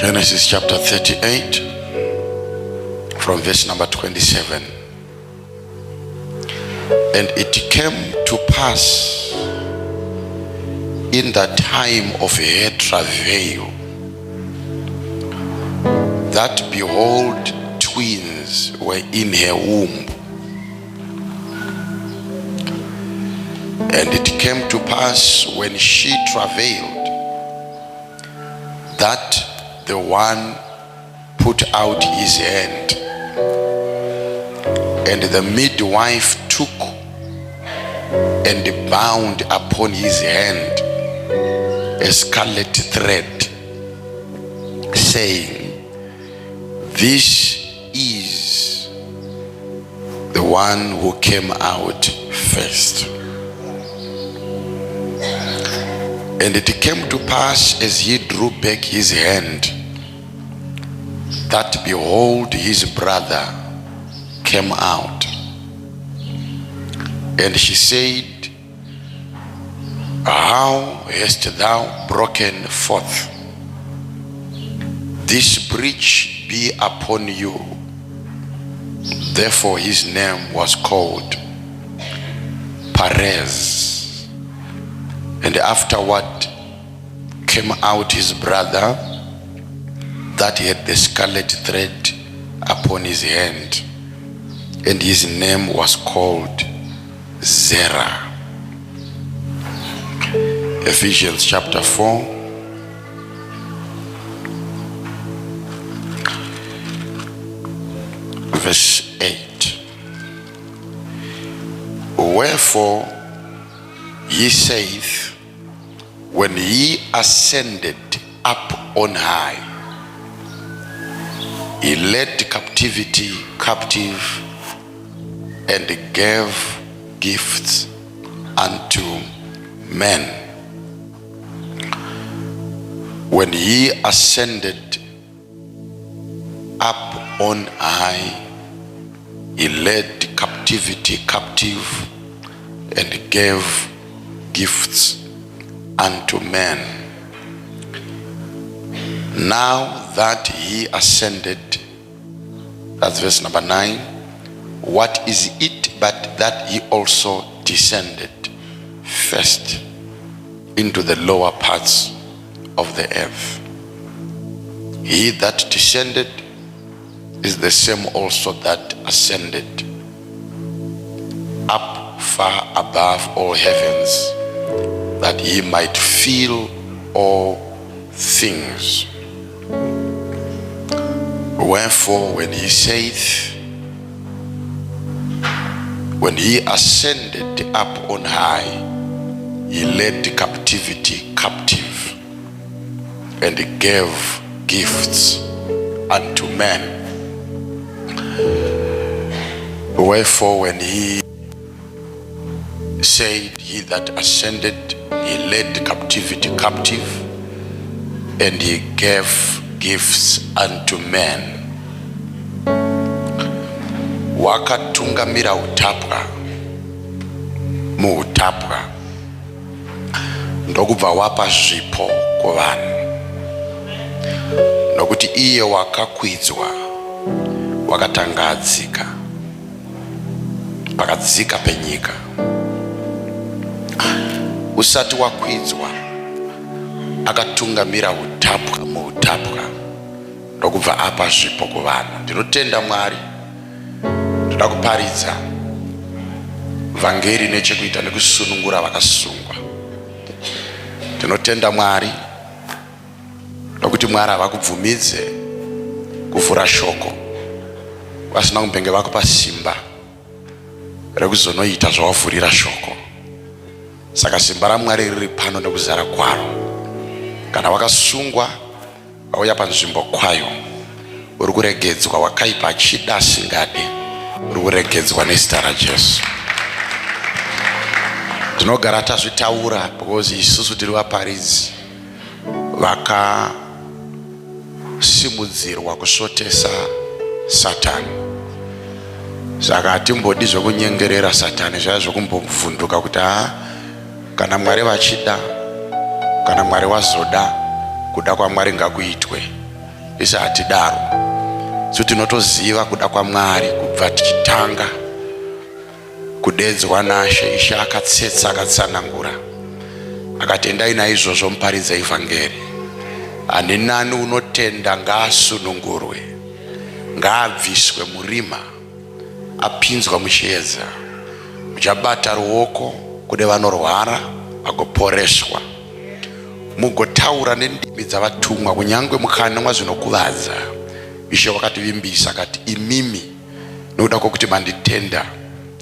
Genesis chapter 38 from verse number 27. And it came to pass in the time of her travail that behold twins were in her womb. And it came to pass when she travailed that the one put out his hand, and the midwife took and bound upon his hand a scarlet thread, saying, This is the one who came out first. And it came to pass as he drew back his hand, that behold, his brother came out. And she said, How hast thou broken forth? This breach be upon you. Therefore his name was called Perez. And afterward came out his brother that had the scarlet thread upon his hand, and his name was called Zerah. Ephesians chapter 4 verse 8. Wherefore he saith, when he ascended up on high, he led captivity captive and gave gifts unto men. When he ascended up on high, he led captivity captive and gave gifts unto men. Now that he ascended, that's verse number 9, what is it but that he also descended first into the lower parts of the earth? He that descended is the same also that ascended up far above all heavens, that he might fill all things. Wherefore, when he saith, when he ascended up on high, he led captivity captive and gave gifts unto men. Wherefore, when he said, he that ascended, he led captivity captive, and he gave gifts unto men. Wakatungamira utapwa muutapwa, ndokubva wapa zvipo kuvanhu, nokuti iye wakakwidzwa wakatanga adzika pakadzika penyika. Usati wakwidzwa akatungamira utapwa muutapwa, ndokubva apa zvipo kuvanhu. Ndinotenda Mwari. Ndoda kuparidza vhangeri nechekuita nekusunungura vakasungwa. Ndinotenda Mwari nokuti Mwari havakubvumidze kuvhura shoko vasina kumbenge vakupa simba rekuzonoita zvawavhurira shoko. Saka simba raMwari riri pano nekuzara kwaro. Kana wakasungwa wauya panzvimbo kwayo, uri kuregedzwa. Wakaipa achida asingade, uri kuregedzwa nezita raJesu. Tinogara tazvitaura because isusu tiri vaparidzi vakasimudzirwa kusvotesa Satani. Saka hatimbodi zvekunyengerera Satani, zvaya zvekumbovhunduka kuti ha, kana Mwari vachida, kana Mwari wazoda, kuda kwaMwari ngakuitwe. Isi hatidaro. Su tinotoziva kuda kwaMwari kubva tichitanga kudedzwa naShe. Ishe akatsetsa akatsanangura akati endai naizvozvo muparidze ivhangeri. Ani nani unotenda ngaasunungurwe, ngaabviswe murima apinzwa muchiedza. Muchabata ruoko kune vanorwara vagoporeswa, mugotaura nendimi dzavatumwa, kunyange mukanwa zvinokuvadza. Ishe wakativimbisa akati, imimi nokuda kwokuti manditenda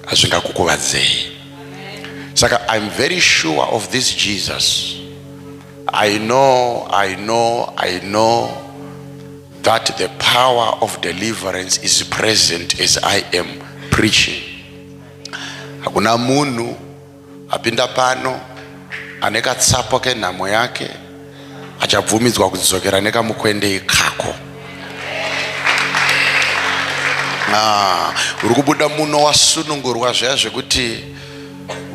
hazvingakukuvadzei. Saka I'm very sure of this Jesus. I know, I know, I know that the power of deliverance is present as I am preaching. Hakuna munhu apinda pano ane katsapo kenhamo yake achabvumidzwa kudzokera nekamukwende ikako. Ah, uri kubuda muno wasunungurwa zviya zvekuti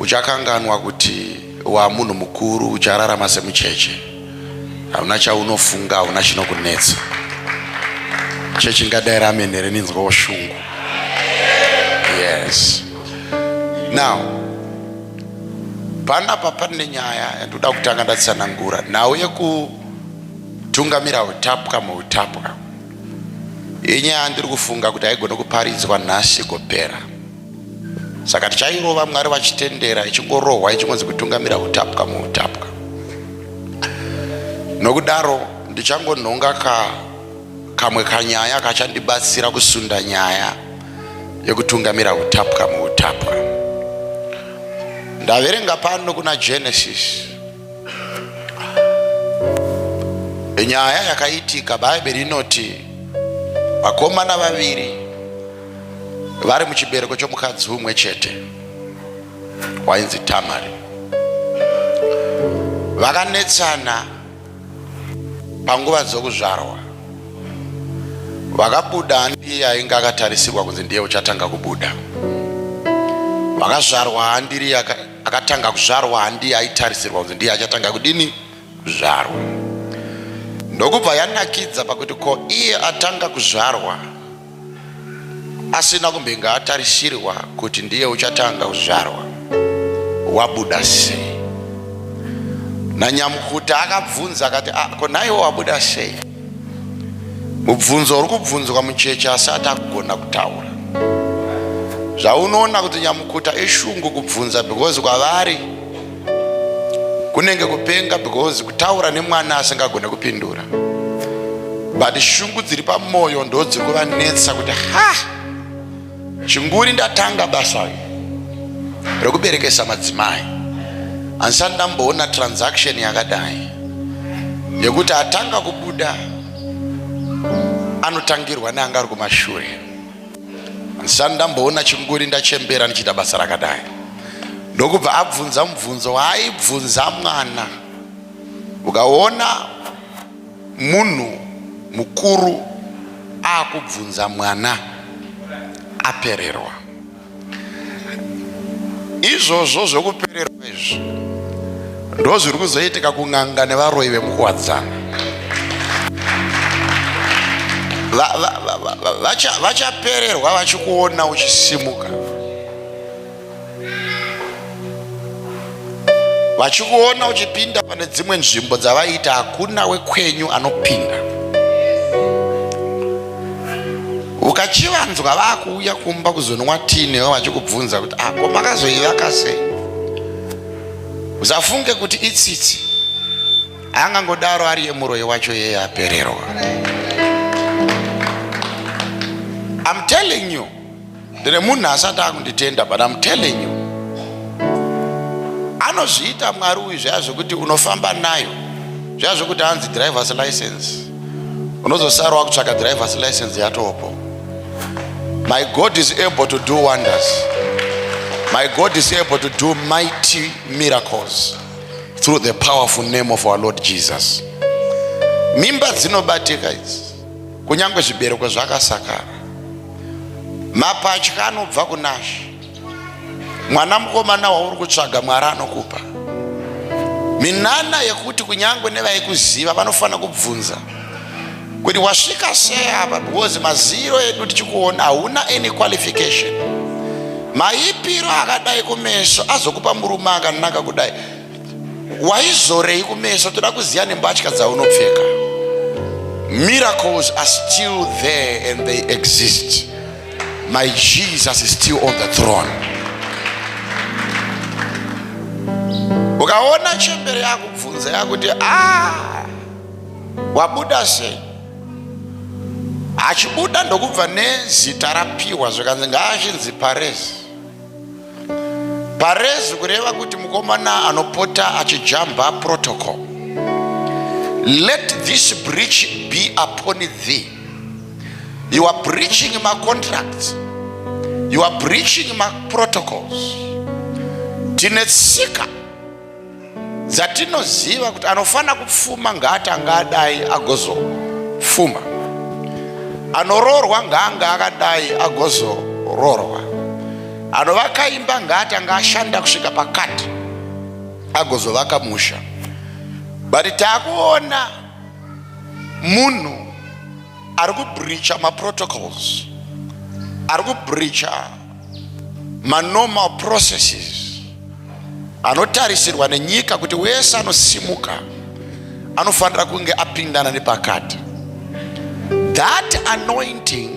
uchakanganwa kuti wamunhu mukuru, uchararama semucheche, hauna chaunofunga, hauna chinokunetsa. Chechi ingadai ramen here? Ninzwawo shungu. Yes. Now panapa pane nyaya yandoda kutanga ndatsanangura, nhau yekutungamira utapwa muutapwa. Inyaya yandiri kufunga kuti haigone kuparidzwa nhasi igopera, saka tichairova Mwari vachitendera, ichingorohwa ichingonzi kutungamira utapwa muutapwa. Nokudaro ndichangonhonga ka kamwe kanyaya kachandibatsira kusunda nyaya yekutungamira utapwa muutapwa. Ndaverenga pano kuna Genesis nyaya yakaitika. Bhaibheri inoti vakomana vaviri vari muchibereko chomukadzi umwe chete wainzi Tamari vakanetsana panguva dzokuzvarwa. Vakabuda handiye ainge akatarisirwa kunzi ndiye uchatanga kubuda. Vakazvarwa handiri akatanga kuzvarwa handiye aitarisirwa kunzi ndiye achatanga kudini kuzvarwa. Ndokubva yanakidza pakuti ko iye atanga kuzvarwa asina kumbenge atarisirwa kuti ndiye uchatanga kuzvarwa wabuda sei? Nanyamukuta akabvunza akati, ah, ko naiwo wabuda sei? Mubvunzo uri kubvunzwa mucheche asati akugona kutaura. Zvaunoona kuti nyamukuta ishungu kubvunza, because kwavari kunenge kupenga, because kutaura nemwana asingagone kupindura, but shungu dziri pamwoyo ndo dziri kuvanetsa kuti ha, chinguri ndatanga basa rekuberekesa madzimai, handisati ndamboona transaction yakadai yekuti atanga kubuda anotangirwa neanga ari kumashure. Handisati ndamboona chinguri ndachembera ndichiita basa rakadai. Ndokubva abvunza mubvunzo waaibvunza mwana. Ukaona munhu mukuru akubvunza mwana, apererwa. Izvozvo zvekupererwa izvi ndo zviri kuzoitika kun'anga nevaroyi vemukuwadzana. Vachapererwa vachikuona uchisimuka, vachikuona uchipinda pane dzimwe nzvimbo dzavaita hakuna wekwenyu anopinda. Ukachivanzwa vakuuya kumba kuzonwa tii newe vachikubvunza kuti ako makazoivaka sei, usafunge kuti itsitsi. Angangodaro ari yemuroyi wacho yeye apererwa. I'm telling you, ndine munhu asati akunditenda, but I'm telling you, anozviita Mwari uyu. Zviya zvekuti unofamba nayo, zviya zvekuti hanzi driver's license, unozosara wakutsvaka driver's license yatopo. My God is able to do wonders. My God is able to do mighty miracles through the powerful name of our Lord Jesus. Mimba dzinobatika idzi, kunyange zvibereko zvakasakara, mapatya anobva kunaShe. Mwana mukomana wauri kutsvaga, Mwari anokupa minana yekuti kunyange nevaikuziva vanofanira kubvunza. Kuti wasvika sei apa because maziro edu tichikuona hauna any qualification. Maipiro akadai kumeso azokupa murume akanaka kudai. Waizorei kumeso toda kuziva nembatya dzaunopfeka. Miracles are still there and they exist. My Jesus is still on the throne. Ukaona chembere yakubvunza yakuti ah, wabuda sei? Achibuda ndokubva nezita rapiwa zvikanzi ngaachinzi Parezi. Parezi kureva kuti mukomana anopota achijamba protocol. Let this breach be upon thee. You are breaching my contracts. You are breaching my protocols. Tine tsika dzatinoziva kuti anofanira kupfuma ngaatanga adai agozopfuma anoroorwa ngaanga akadai agozoroorwa anovaka imba ngaatanga ashanda kusvika pakati agozovaka musha but takuona munhu ari kubreacha maprotocols ari kubreacha manormal processes anotarisirwa nenyika kuti wese anosimuka anofanira kunge apindana nepakati. That anointing,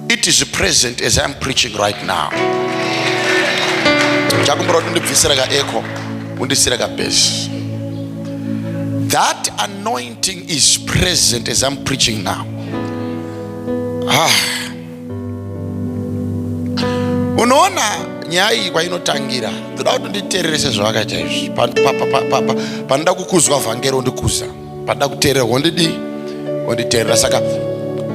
it is present as I'm preaching right now. Chakumbira kuti undibvisire ka echo, undisire ka bass. That anointing is present as I'm preaching now. Ah. Unoona nyaya iyi kwainotangira, ndoda kuti nditeerere sezvavakaita izvi. Panoda kukuzwa vhangeri wondikuza, panoda kuteerera wondidii, wonditeerera. Saka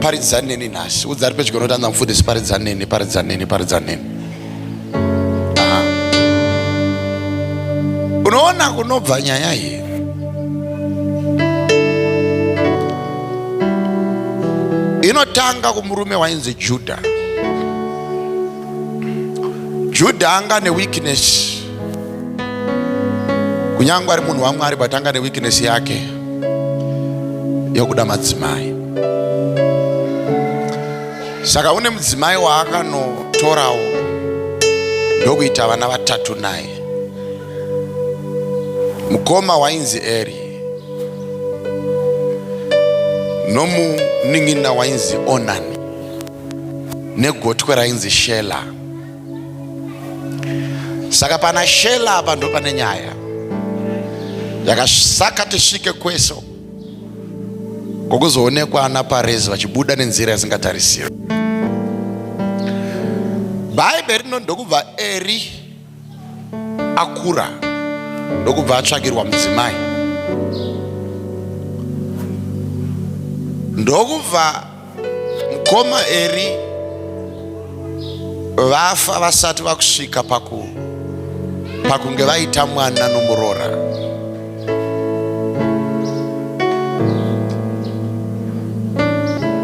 paridza neni nhasi, udza ari pedyo noti anza mufundisi, paridza neni, paridza neni, paridza neni. Unoona kunobva nyaya iyi inotanga kumurume wainzi Juda. Juda anga neweakness, kunyange ari munhu waMwari, but anga neweakness yake yokuda madzimai. Saka une mudzimai waakanotorawo ndokuita vana vatatu naye. Mukoma wainzi Eri nomunin'ina wainzi Onani negotwe rainzi Shela. Saka pana Shela apa ndo pane nyaya yakasaka tisvike kwese kwokuzoonekwa ana Parezi vachibuda nenzira yasingatarisirwi. Bhaibheri rino ndokubva Eri akura ndokubva atsvakirwa mudzimai ndokubva mukoma Eri vafa vasati vakusvika paku pakunge vaita mwana nomuroora.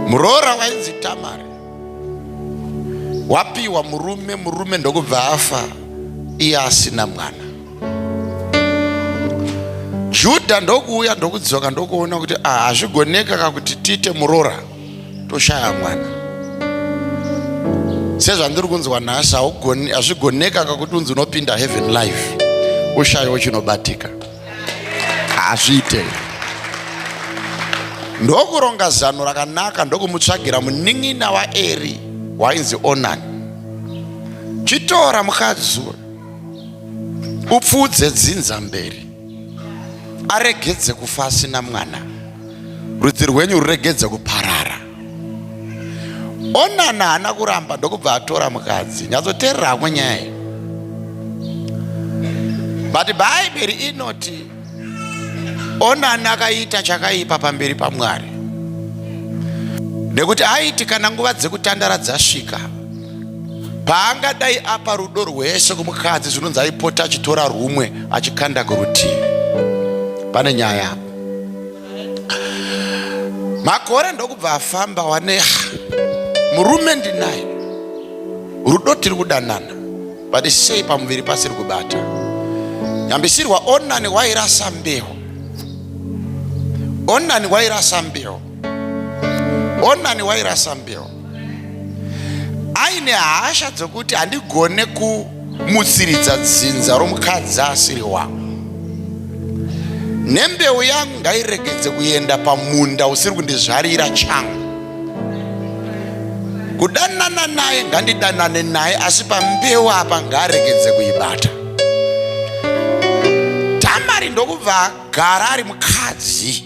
Muroora wainzi Tamari wapiwa murume, murume ndokubva afa iye asina mwana. Judha ndokuuya ndokudzoka ndokuona kuti ah, hazvigoneka ka kuti tiite muroora toshaya mwana sezvandiri kunzwa nhasi hazvigoneka ka kuti unzi unopinda heaven life ushayewo chinobatika hazviite ndokuronga zano rakanaka ndokumutsvagira munin'ina waeri wainzi onani chitora mukadzi uyu upfuudze dzinza mberi aregedze kufa asina mwana rudzi rwenyu ruregedze kuparara onana haana kuramba ndokubva atora mukadzi nyatsoteerera hamwe nyaya iyi but bhaibheri inoti onani akaita chakaipa pamberi pamwari nekuti aiti kana nguva dzekutandara dzasvika paangadai apa rudo rwese kumukadzi zvinonzi aipota achitora rumwe achikanda kurutivi pane nyaya apa makore ndokubva afamba wane murume ndinaye rudo tiri kudanana but sei pamuviri pasiri kubata nyambisirwa onani wairasa mbeu. Onani wairasa mbeu. Onani wairasa mbeu. Aine hasha dzokuti handigone kumutsiridza dzinza romukadzi asiri wangu. Nembeu yangu ngairegedze kuenda pamunda usiri kundizvarira changu. Kudanana naye ngandidanane naye, asi pambeu apa ngaaregedze kuibata. Tamari ndokubva agara ari mukadzi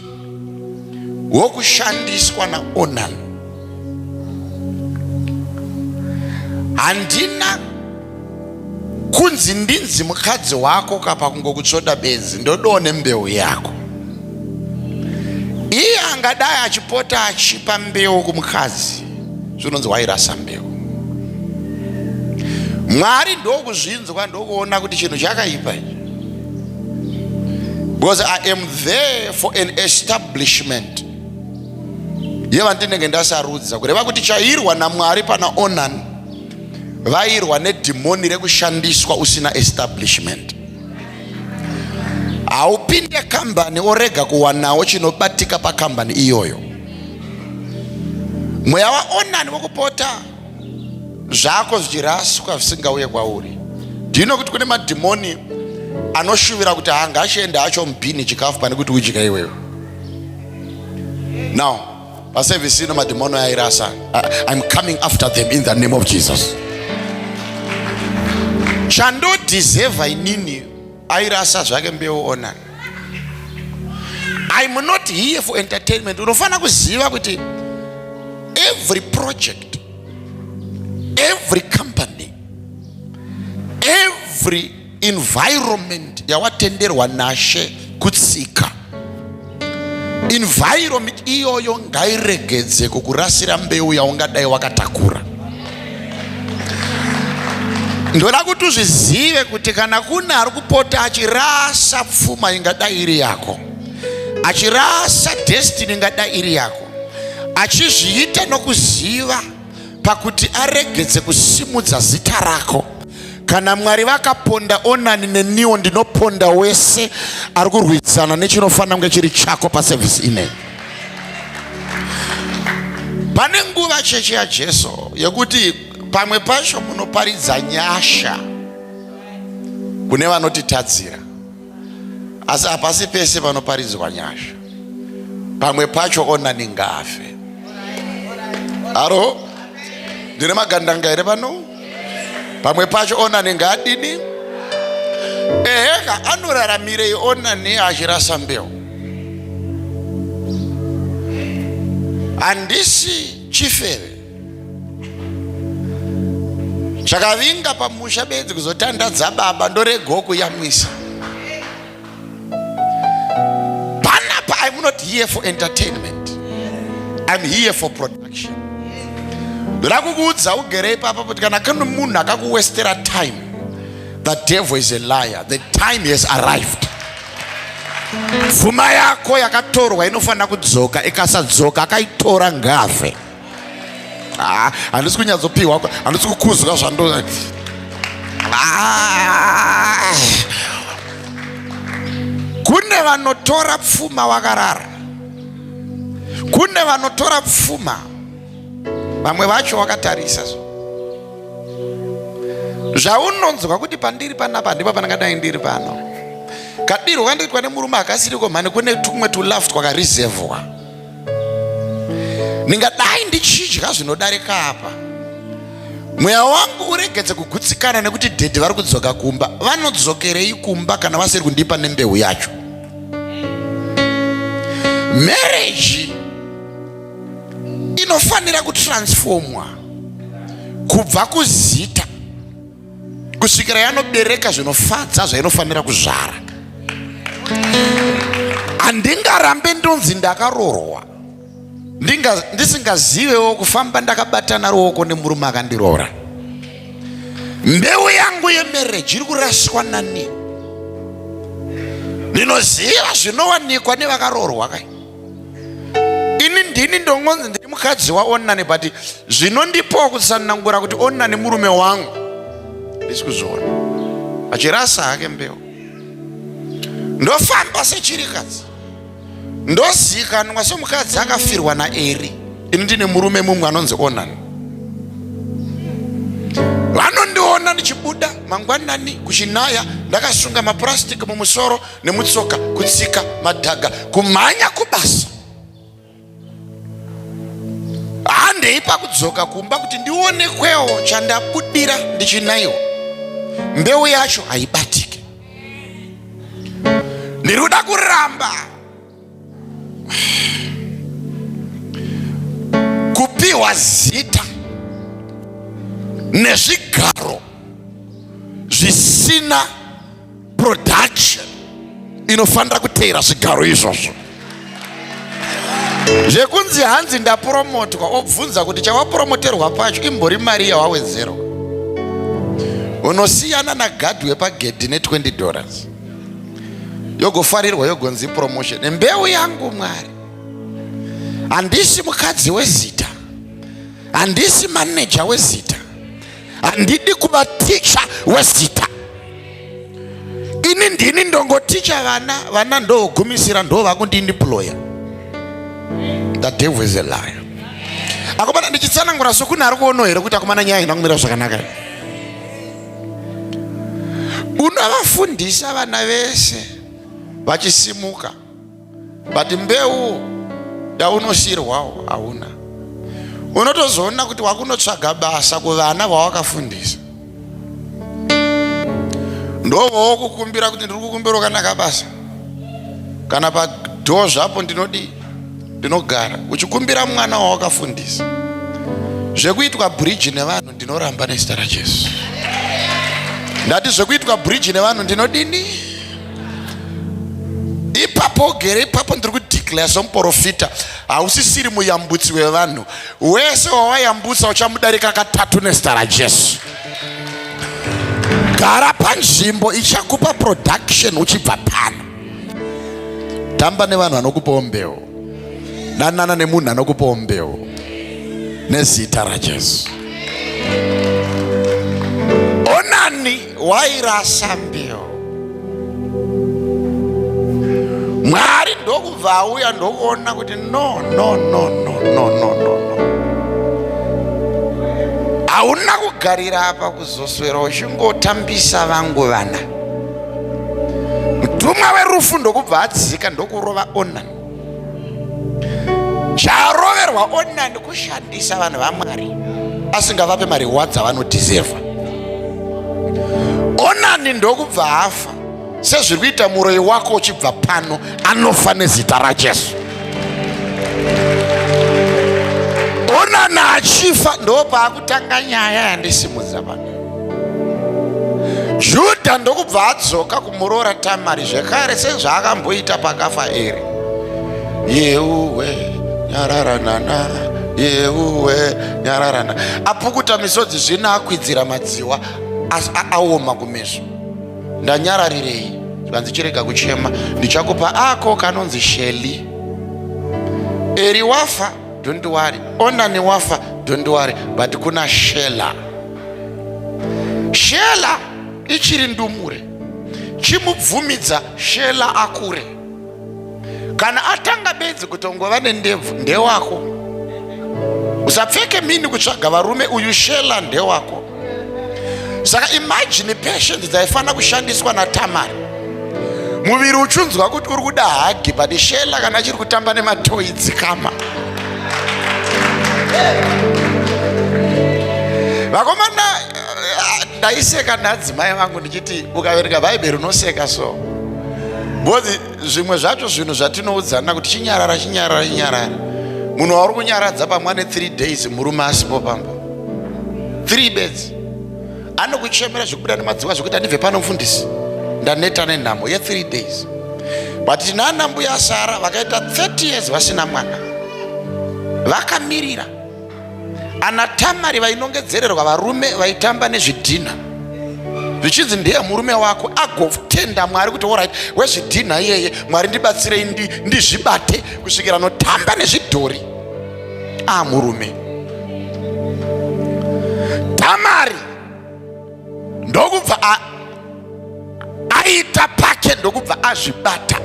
wokushandiswa naOnan. Handina kunzi ndinzi mukadzi wako kapa kungokutsvoda bedzi, ndodowo nembeu yako. Iye angadai achipota achipa mbeu kumukadzi, zvinonzi wairasa mbeu. Mwari ndokuzvinzwa ndokuona kuti chinhu chakaipa ichi, because I am there for an establishment yevandinenge ndasarudza, kureva kuti chairwa naMwari pana Onan vairwa nedhimoni rekushandiswa usina establishment. Haupinde kambani orega kuwanawo chinobatika pakambani iyoyo. Mweya waOnani wokupota zvako zvichiraswa zvisingauye kwauri. Ndino kuti kune madhimoni anoshuvira kuti hanga achienda acho mubhini chikafu pane kuti udya iwewe. Now paservice ino madhimoni airasa. I'm coming after them in the name of Jesus. Chandodhizevha inini airasa zvake mbeu Onani. I'm not here for entertainment. Unofanira kuziva kuti every project, every company, every environment yawatenderwa nashe kutsika, environment iyoyo ngairegedze kukurasira mbeu yaungadai wakatakura. Ndoda kuti uzvizive kuti kana kune ari kupota achirasa pfuma ingadai iri yako, achirasa destiny ingadai iri yako, achizviita nokuziva pakuti aregedze kusimudza zita rako. Kana Mwari vakaponda Onani, neniwo ndinoponda wese ari kurwisana nechinofanira kunge chiri chako pasevhisi inei. Pane nguva chechi yaJesu yekuti pamwe pacho munoparidza nyasha kune vanotitadzira, asi hapasi pese panoparidzwa nyasha. Pamwe pacho Onani ngaafe. Aro, ndine magandanga here pano? Pamwe pacho Onani ngaadini? Eheka, anoraramirei Onani achirasa mbeu? Handisi chifeve chakavinga pamusha bedzi kuzotandadza baba, ndoregawo kuyamwisa. Panapa I'm not here for entertainment, I'm here for production. Ndoda kukuudza ugere ipapa kuti kana kune munhu akakuwestera time, the devil is a liar, the time has arrived. Pfuma yako yakatorwa inofanira kudzoka, ikasadzoka akaitora ngafe. Handisi kunyatsopiwa, handisi kukuzwa zvando. Kune vanotora pfuma wakarara, kune vanotora pfuma vamwe vacho wakatarisa. Zvaunonzwa kuti pandiri panapa ndipo pandingadai ndiri pano. Kadirwo kandiitwa nemurume akasiriko mhani, kune tumwe tulove twakareservwa. Ndingadai ndichidya zvinodarika apa, mweya wangu uregedze kugutsikana nekuti dhedhi vari kudzoka kumba. Vanodzokerei kumba kana vasiri kundipa nembeu yacho? Marriage inofanira kutransformwa kubva kuzita kusvikira yanobereka zvinofadza zvainofanira kuzvara. Handingarambe ndonzi ndakaroorwa ndisingazivewo kufamba ndakabatana ruoko nemurume akandiroora. Mbeu yangu yemereji iri kuraswa nani? Ndinoziva zvinowanikwa nevakaroorwa kai. Ini ndini ndongonzi ndiri mukadzi waOnani, but zvinondipawo kutsanangura kuti Onani murume wangu ndisi kuzviona achirasa hake mbeu. Ndofamba sechirikadzi, Ndozikanwa somukadzi akafirwa naEri. Ini ndine murume mumwe anonzi Onani. Vanondiona ndichibuda mangwanani kuchinaya ndakasunga mapurasitiki mumusoro nemutsoka, kutsika madhaga, kumhanya kubasa. Handei pakudzoka kumba kuti ndionekwewo chandabudira ndichinaiwa. Mbeu yacho haibatike. Ndiri kuda kuramba kupiwa zita nezvigaro zvisina production inofanira kuteera zvigaro izvozvo. Zvekunzi hanzi ndapromotwa, obvunza kuti chawapromoterwa pacho imbori mari yawawedzerwa. Unosiyana nagadhi wepagedhi ne20 dollars, yogofarirwa yogonzi promotion. Mbeu yangu Mwari, handisi mukadzi wezita, handisi maneja wezita, handidi kuva ticha wezita. Ini ndini ndongoticha vana, vana ndogumisira ndo vakundindiploya. The devil is a liar. Akomana, ndichitsanangura sokune ari kuonawo here kuti akomana nyaya ina kumira zvakanaka? Unovafundisa vana vese vachisimuka, but mbeu yaunosiyirwawo hauna. Unotozoona kuti wakunotsvaga basa kuvana vawakafundisa, ndovowo kukumbira kuti ndiri kukumbira kanaka basa, kana padhoo zvapo ndinodii, ndinogara. Uchikumbira mwana wawakafundisa. Zvekuitwa bridge nevanhu ndinoramba nezita raJesu. Ndati zvekuitwa bridge nevanhu ndinodini? Ipapo ugere ipapo, ndiri kudeclare somuprofita, hausisiri muyambutsi wevanhu. Wese wawayambutsa uchamudarika katatu nezita raJesu. Gara panzvimbo ichakupa production uchibva pano. Tamba nevanhu vanokupawo mbeu, danana nemunhu anokupawo mbeu nezita raJesu. Onani wairasa mbeu, Mwari ndokubva auya ndokuona kuti no, no, no, no, no, no, no, no, hauna kugarira apa kuzoswera uchingotambisa vangu vana. Mutumwa werufu ndokubva adzika ndokurova Onani. Charoverwa Onani kushandisa vanhu vaMwari asingavape marewards avanodhizevha. Onani ndokubva afa, sezviri kuita muroyi wako uchibva pano anofa nezita raJesu. Onani achifa ndopaakutanga nyaya yandisimudza pano. Judha ndokubva adzoka kumuroora Tamari zvekare sezvaakamboita pakafa Eri. Yeuwe nyararanana, yeuwe nyararana. Apukuta misodzi zvino akwidzira madziwa aoma kumeso. Ndanyararirei? Zvikanzi chirega kuchema, ndichakupa ako kanonzi Sheli. Eri wafa, don't worry. Onani wafa, don't worry, but kuna Shela. Shela ichiri ndumure, chimubvumidza Shela akure. Kana atanga bedzi kutongova nendebvu, ndewako. Usapfeke mini kutsvaga varume, uyu Shela ndewako. Saka imagine patience dzaifanira kushandiswa naTamari. Muviri uchunzwa kuti uri kuda hagi, but Shela kana achiri kutamba nematoyi dzikama. Vakomana, ndaiseka nadzimai vangu ndichiti ukaverenga Bhaibheri unoseka so, because zvimwe zvacho zvinhu zvatinoudzana kuti chinyarara, chinyarara, chinyarara. Munhu wauri kunyaradza pamwe ane 3 days murume asipo pamba, 3 beds, anokuchemera zvekubuda nemadziwa zvekuti andibve pano mufundisi, ndaneta nenhamo ye3 days. But tinana mbuya Sara vakaita 30 years vasina mwana, vakamirira. Ana Tamari vainongedzererwa varume vaitamba nezvidhina, zvichinzi ndiye murume wako, agotenda Mwari kuti alright, wezvidhina iyeye, Mwari ndibatsirei ndizvibate kusvikira notamba nezvidhori. Murume Tamari ndokubva aita pake, ndokubva azvibata.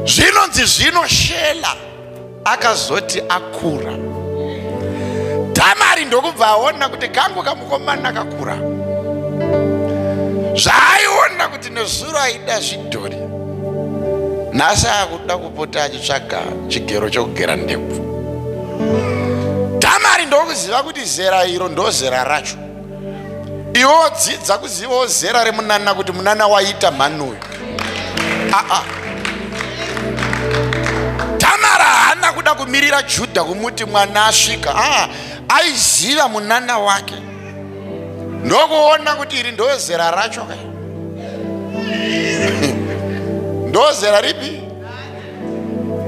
Zvinonzi zvino Shela akazoti akura, Tamari ndokubva aona kuti kangu kamukomana kakura. Zvaaiona kuti nezuro aida zvidhori, nhasi akuda kupota achitsvaga chigero chokugera ndebvu. Tamari ndokuziva kuti zera iro ndozera racho. Iwe wodzidza kuzivawo zera remunana kuti munana waita mhani uyu. Aa, Tamara haana kuda kumirira Judha kumuti mwana asvika. Aa, aiziva munana wake ndokuona kuti iri ndozera racho ka. Ndozera ripi?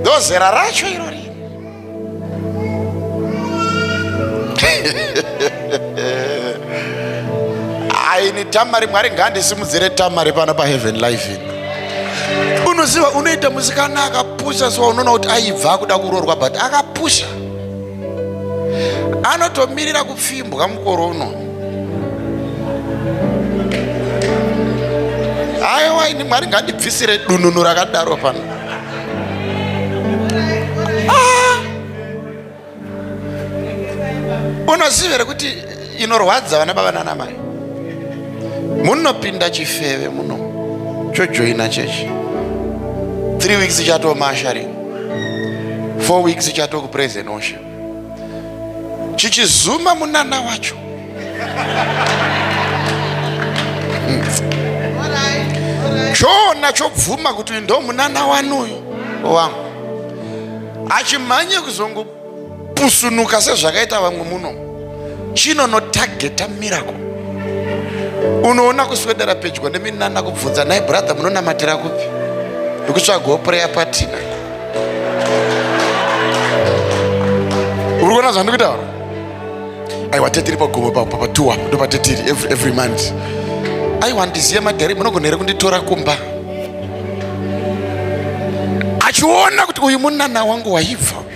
Ndozera racho irori. Aini Tamari, Mwari ngaandisimudzire Tamari pano paHeaven Life ino. Unoziva, unoita musikana akapusa so unoona kuti aibva akuda kuroorwa, but akapusa, anotomirira kupfimbwa mukore uno. Aiwa, ini Mwari ngandibvisire dununu rakadaro pano. Ah! Unoziva here kuti inorwadza vana baba nana mai? Munopinda chifeve muno chojoina chechi 3 weeks chatomasharing, 4 weeks chatokupraise and worship, chichizuma munana wacho. Choona chobvuma kuti ndo munana wanuyu wangu, achimhanye kuzongopusunuka sezvakaita vamwe muno. Chinonotageta miracle. Unoona kuswedera pedyo neminana kubvunza, nai brother, munonamatira kupi? Ndikutsvagawo prayer partner. Uri kuona zvandikutaura? Aiwa, tetiri pagomo patuwa, ndopatetiri every month. Aiwa, ndiziye madhari, munogona here kunditora kumba? Achiona kuti uyu munana wangu waibva uyu.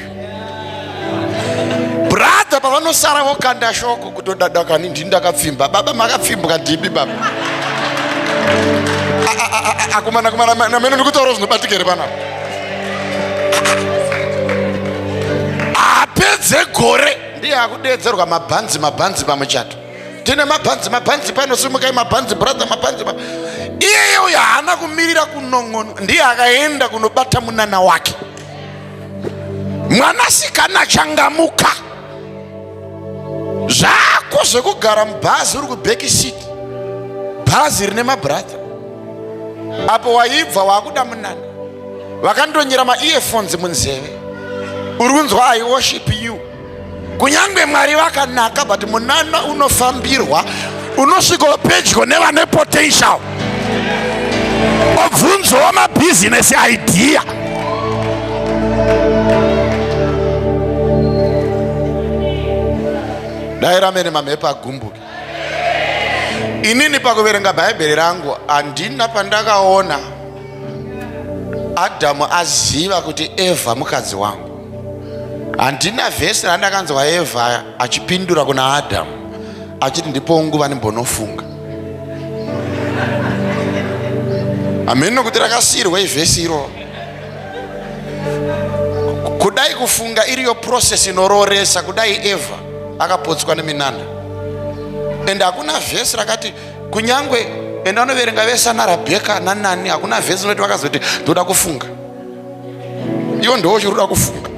Brother pavanosara vokanda shoko kutodada kani, ndini ndakapfimba baba, makapfimbwa ndimi baba. Akomana, komana, namene ndikutaura zvinobatika here panapa? Apedze gore ndiye akudeedzerwa mabhanzi, mabhanzi pamuchato. Tine mabhanzi, mabhanzi pano, simukai mabhanzi brother, mabhanzi. Iyeye uyo haana kumirira kunon'ono, ndiye akaenda kunobata munana wake. Mwanasikana changamuka zvako zvekugara mubhazi uri kubhekisiti, bhazi rine mabhuratha apo, waibva waakuda munana, vakandonyera maearphones munzeve, uri kunzwa "I worship you". Kunyange Mwari vakanaka, but munana unofambirwa, unosvikawo pedyo nevane potential, obvunzowo mabhizinesi idea. Dai ramene mamhepo agumbuke. Inini pakuverenga Bhaibheri rangu handina pandakaona Adhamu aziva kuti Evha mukadzi wangu. Handina vhesi randakanzwa Evha achipindura kuna Adhamu achiti, "Ndipo nguva ndimbonofunga." Hamene nokuti rakasiyirwa ivhesi iroro. Kudai kufunga iriyo process inororesa, kudai Evha akapotswa neminana. And hakuna vhesi rakati, kunyangwe enda unoverenga vese ana Rabheka nanani, hakuna vhesi inoti vakazoti, "Ndoda kufunga." Iwo ndo uchiri kufunga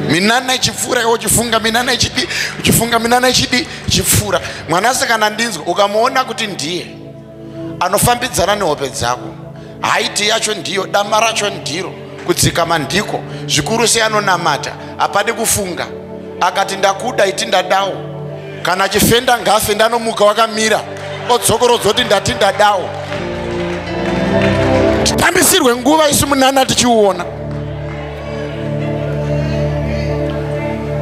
minana ichipfuura, iwe uchifunga minana ichidi, uchifunga minana ichidi, ichipfuura. Mwanasikana, ndinzwa, ukamuona kuti ndiye anofambidzana nehope dzako, haiti yacho ndiyo, dama racho ndiro, kudzikama ndiko zvikuru, seanonamata, hapadi kufunga. Akati ndakuda, iti ndadawo. Kana achifenda ngafe, ndanomuka wakamira, odzokorodzoti ndati ndadawo. Titambisirwe nguva isu munana tichiuona.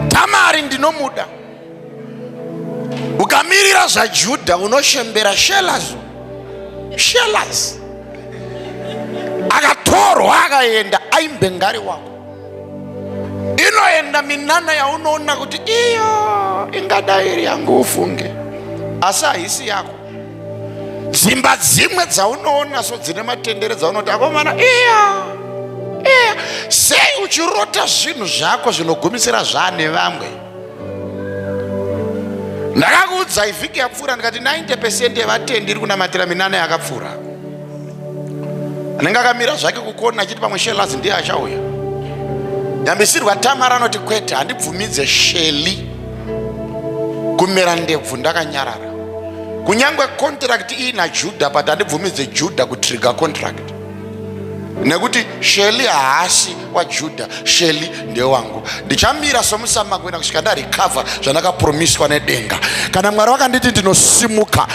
Tamari ndinomuda. Ukamirira zvaJudha unoshembera. Shelazo, Shelas akatorwa akaenda, aimbengari wako. Inoenda minana yaunoona kuti iyo ingadai iri yangu, ufunge, asi haisi yako. Dzimba dzimwe dzaunoona so dzine matendere dzaunoti akomana iya iya, sei uchirota zvinhu zvako zvinogumisira zvaane vamwe? Ndakakuudza ivhiki yapfuura ndikati 90 percent yevatendi iri kunamatira minana yakapfuura. Anenge akamira zvake kukona achiti pamwe Shelazi ndiye achauya. Nyambisirwa Tamara anoti kwete, handibvumidze Sheli kumera ndebvu ndakanyarara. Kunyangwe contract iyi naJudha, but handibvumidze Judha kutrigger contract nekuti Sheli haasi waJudha, Sheli ndewangu. Ndichamira somusamangwena kusvika ndarecover zvandakapromiswa nedenga. Kana Mwari vakanditi ndinosimuka,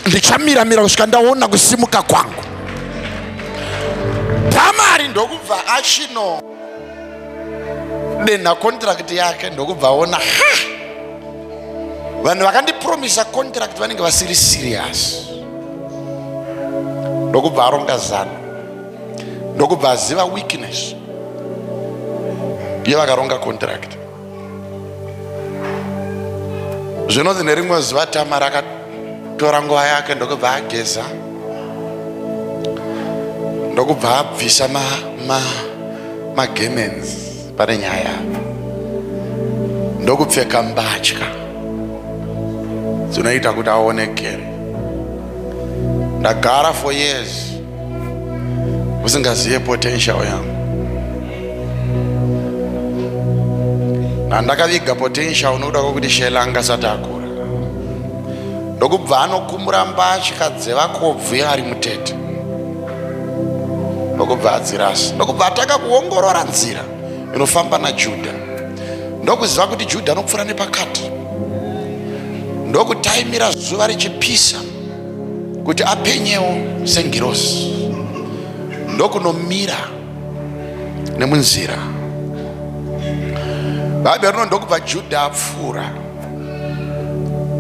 ndichamira mira kusvika ndaona kusimuka kwangu. Tamari ndokubva achino denha contract yake, ndokubva aona ha, vanhu vakandipromisa contract vanenge vasiri serious. Ndokubva aronga zano, ndokubva aziva weakness yevakaronga contract. Zvinonzi nerimwe zuva Tamara akatora nguva yake, ndokubva ageza, ndokubva abvisa magemens pane nyaya, ndokupfeka mbatya dzinoita kuti aonekere. Ndagara for years usingazive potential yangu, nandakaviga potential nokuda kwekuti Shela angasati akura. Ndokubva anokumura mbatya dzevakobvu ari mutete, ndokubva adzirasa, ndokubva atanga kuongorora nzira inofamba naJudha, ndokuziva kuti Judha anopfuura nepakati, ndokutaimira zuva richipisa kuti apenyewo sengirosi, ndokunomira nemunzira. Bhaibheri rino ndokubva Judha apfuura.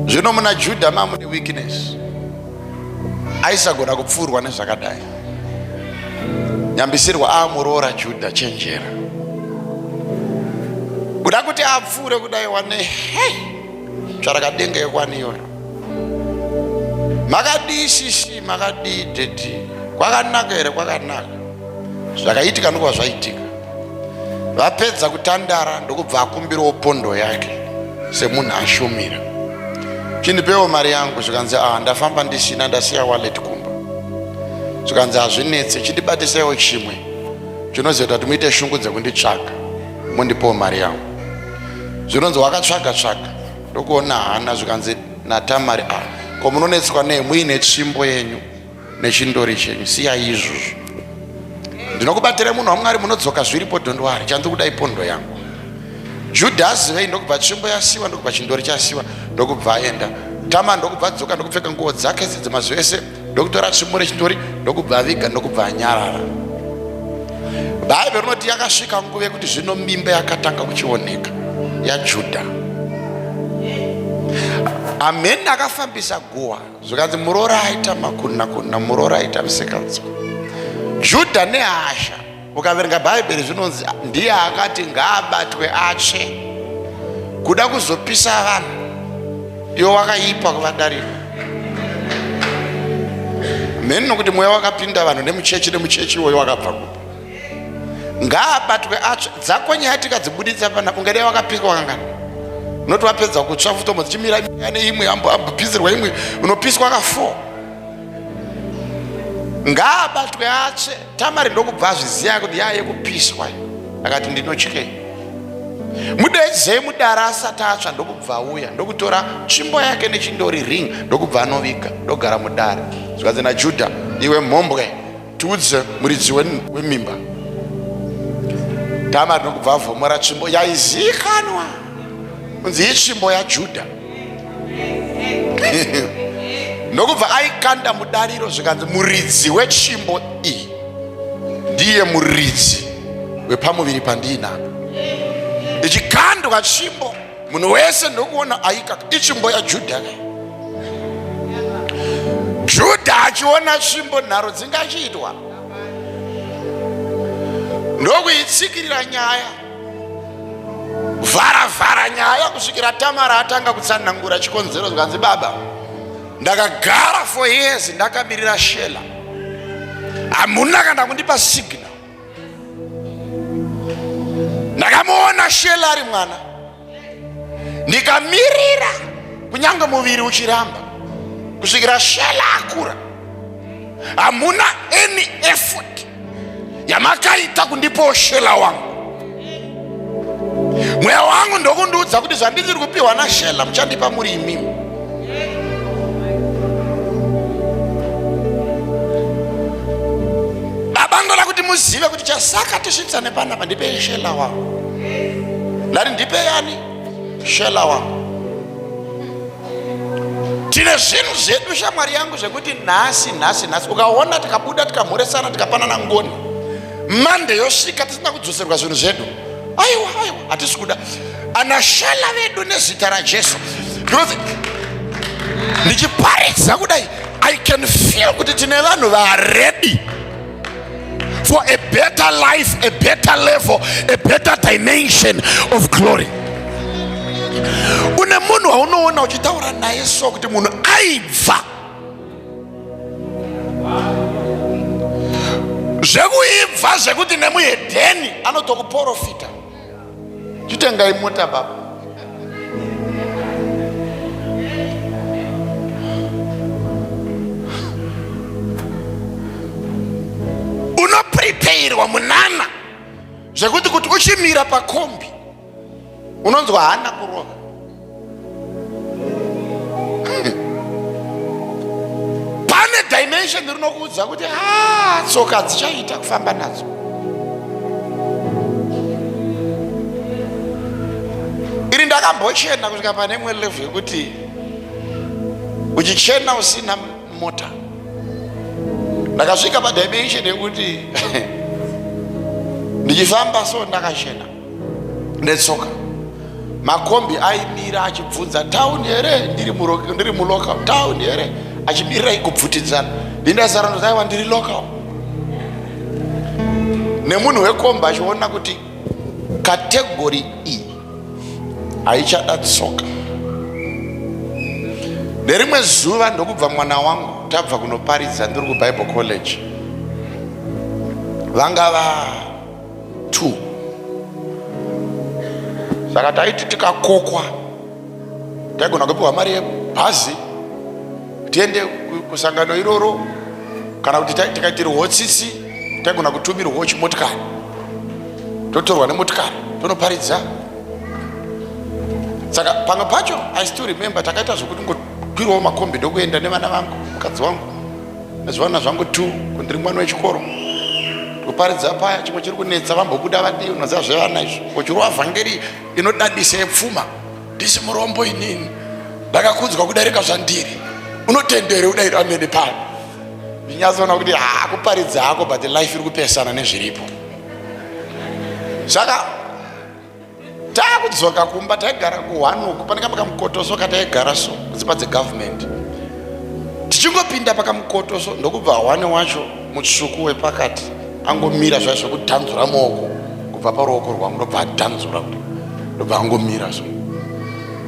Zvino muna Judha mamune weakness, aisagona kupfuurwa nezvakadai. Nyambisirwa amuroora Judha, chenjera kuda kuti apfuure kudai wane hei tsvarakadenga yekwani iyoyo. Makadii sisi, makadii dedi, kwakanaka here? Kwakanaka. Zvakaitika ndokuva zvaitika. Vapedza kutandara ndokubva akumbirawo pondo yake semunhu ashumira, chindipewo mari yangu. Zvikanzi ah, ndafamba ndisina, ndasiya wallet kumba. Zvikanzi hazvinetse, chindibatisaiwo chimwe chinozoita kuti muite shungu dzekunditsvaga, mundipewo mari yangu. Zvinonzi wakatsvaga tsvaga ndokuona hana. Zvikanzi naTamari, ah, ko munonetswa nei muine tsvimbo yenyu nechindori chenyu? Siyai izvozvo, ndinokubatira munhu waMwari, munodzoka zviripo, dhondwari chandiri kudai pondo yangu. Judha azivei, ndokubva tsvimbo yasiwa, ndokubva chindori chasiwa, ndokubva aenda. Tama ndokubva adzoka, ndokupfeka nguo dzake dzemazuva ese, ndokutora tsvimbo nechindori, ndokubva aviga, ndokubva anyarara. Bhaibheri rinoti yakasvika nguva yekuti zvino mimba yakatanga kuchioneka yaJudha. Ameni akafambisa guwa, zvikanzi muroora aita makuna kuna, muroora aita musikanzwa. Judha nehasha, ukaverenga Bhaibheri zvinonzi ndiye akati ngaabatwe atsve, kuda kuzopisa vanhu, iwo wakaipa kuvadarika. Mheni nokuti mweya wakapinda vanhu nemuchechi, nemuchechi iwoyo wakabva kupi? Ngaabatwe atsve. Dzako nyaya tikadzibuditsa pana, ungadai wakapiswa wakangana, unoti wapedza kutsva futomo dzichimira neimwe, ambopisirwa imwe, unopiswa ka 4. Ngaabatwe atsve. Tamari ndokubva azviziva kuti yaiye kupiswa, akati ndinotyei, mudedzei mudara asati atsva. Ndokubva auya, ndokutora tsvimbo yake nechindori ring, ndokubva anoviga, ndogara mudare. Zvikanzi naJudha, iwe mhombwe, tiudze muridzi wemimba. Tamari ndokubva avhomora tsvimbo yaizikanwa kunzi itsvimbo yaJudha, ndokubva aikanda mudariro. Zvikanzi muridzi wetsvimbo iyi ndiye muridzi wepamuviri pandiinapo. Ichikandwa tsvimbo, munhu wese ndokuona aika itsvimbo yaJudha. Judha achiona tsvimbo, nharo dzingachiitwa, ndokuitsikirira nyaya, vhara vhara nyaya kusvikira Tamara atanga kutsanangura chikonzero. Zvikanzi baba, Ndakagara for years ndakamirira Shela, hamuna kana kundipa signal. Ndakamuona Shela ari mwana, ndikamirira kunyange muviri uchiramba kusvikira Shela akura. Hamuna any effort yamakaita kundipawo Shela wangu. Mweya wangu ndokundiudza kuti zvandiri kupiwa naShela muchandipa muri imimi. Baba, ndoda kuti muzive kuti chasaka tisvitsane panapa, ndipei Shela wangu. Ndati ndipe yani Shela wangu. Tine zvinhu zvedu, shamwari yangu, zvekuti nhasi nhasi nhasi ukaona tikabuda tikamhoresana tikapanana ngoni, Mande yosvika tisina kudzoserwa zvinhu zvedu, aiwa aiwa, hatisi kuda ana Shela vedu nezita raJesu. Because ndichiparidza kudai, I can feel kuti tine vanhu vaready for a better life, a better level, a better dimension of glory. Une munhu waunoona uchitaura naye so kuti munhu aibva zvekuibva, zvekuti nemuhedheni anotokuprofita, chitengai mota baba. Unoprepairwa munana zvekuti kuti uchimira pakombi unonzwa hana kurova. Pane dimension rinokuudza kuti ha, tsoka dzichaita kufamba nadzo. Iri ndakambochena kusvika pane imwe level yekuti uchichena usina mota. Ndakasvika padimension yekuti ndichifamba so ndakachena netsoka, makombi aimira achibvunza, "Town here? Ndiri mulocal. Town here?" Achimirira ikubvutidzana. Ndindasara ndozaiwa ndiri local, nemunhu wekombi achiona kuti category iyi haichada tsoka. Nerimwe zuva ndokubva mwana wangu, tabva kunoparidza, ndiri kuBible College, vanga va 2. Saka taiti tikakokwa taigona kupiwa mari yebhazi tiende kusangano iroro, kana kuti tikaitirwawo tsitsi taigona kutumirwawo chimotikari, totorwa nemotikari tonoparidza. Saka pamwe pacho, I still remember, takaita zvokuti ngokwirawo makombi ndokuenda nevana vangu, mukadzi wangu nezvivana zvangu t kundiri mwana wechikoro, kuparidza paya. Chimwe chiri kunetsa, vambobuda vadii, unoziva zvevana izvo, uchirova vhangeri inodadisa yepfuma. "Ndisi murombo inini, ndakakudzwa kudarika zvandiri. Unotendere udairi amene pano." Ndinyatsoona kuti haakuparidza hako, but life iri kupesana nezviripo. Saka taakudzoka kumba, taigara kuhwanuku, pane kamba kamukotoso kataigara so kudzimba dzegovernment. Tichingopinda pakamukotoso, ndokubva hwane wacho mutsvuku wepakati angomira zvai zvekudhanzura maoko kubva paruoko rwangu, ndobva adhanzura kuti, ndobva angomira so.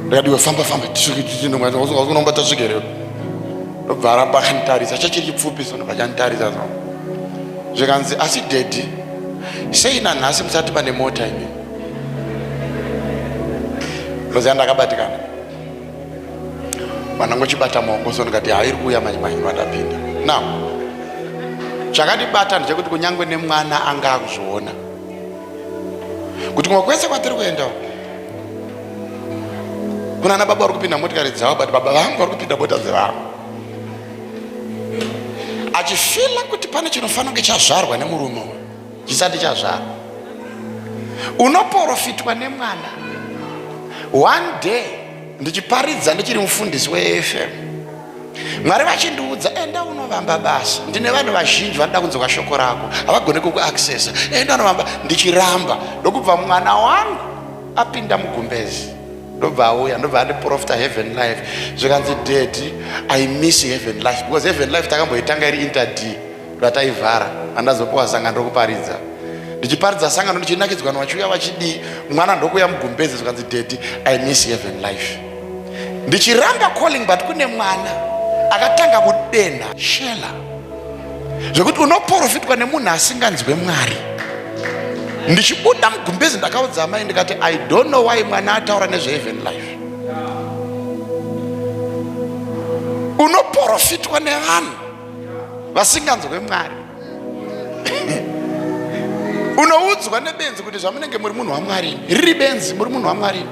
Ndikati, "Iwe, famba famba, tisvikenomba tasvike." Ndobva aramba akanditarisa, chachiri chipfupi so, ndobva chanditarisa so, zvikanzi, "Asi daddy, sei nanhasi musati pane mota imi?" Ndoziva ndakabatikana, vanangochibata maoko so. Ndikati, "Hairi kuuya manje manje." Vandapinda now, chakandibata ndechekuti kunyange nemwana anga akuzviona kuti kumwe kwese kwatiri kuenda kuna ana baba vari kupinda motikari dzavo, but baba vangu vari kupinda mota dzevamwe, achifeela kuti pane chinofanira kunge chazvarwa nemurume uyu chisati chazvarwa. Unoprofitwa nemwana. One day ndichiparidza, ndichiri mufundisi weAFM, Mwari vachindiudza, "Enda unovamba basa, ndine vanhu vazhinji vanoda kunzwa shoko rako, havagoni kukuaccessa, enda unovamba." Ndichiramba, ndokubva mwana wangu apinda mugumbezi, ndobva auya, ndobva andiprofita Heaven Life. Zvikanzi, "Daddy, I miss Heaven Life," because Heaven Life takamboitanga iri inter d rataivhara. Andazopiwa sangano rokuparidza, ndichiparidza sangano, ndichinakidzwa, vanhu vachiuya vachidii. Mwana ndokuuya mugumbezi, zvikanzi, "Daddy, I miss Heaven Life." Ndichiramba calling, but kune mwana Akatanga kudenha Shela zvekuti unoprofitwa nemunhu asinganzwe Mwari. Ndichibuda mugumbezi ndakaudza amai ndikati I don't know why mwana ataura nezveheaven life. Unoprofitwa nevanhu vasinganzwe Mwari. Unoudzwa nebenzi kuti zvamunenge muri munhu waMwari, riri benzi muri munhu waMwari,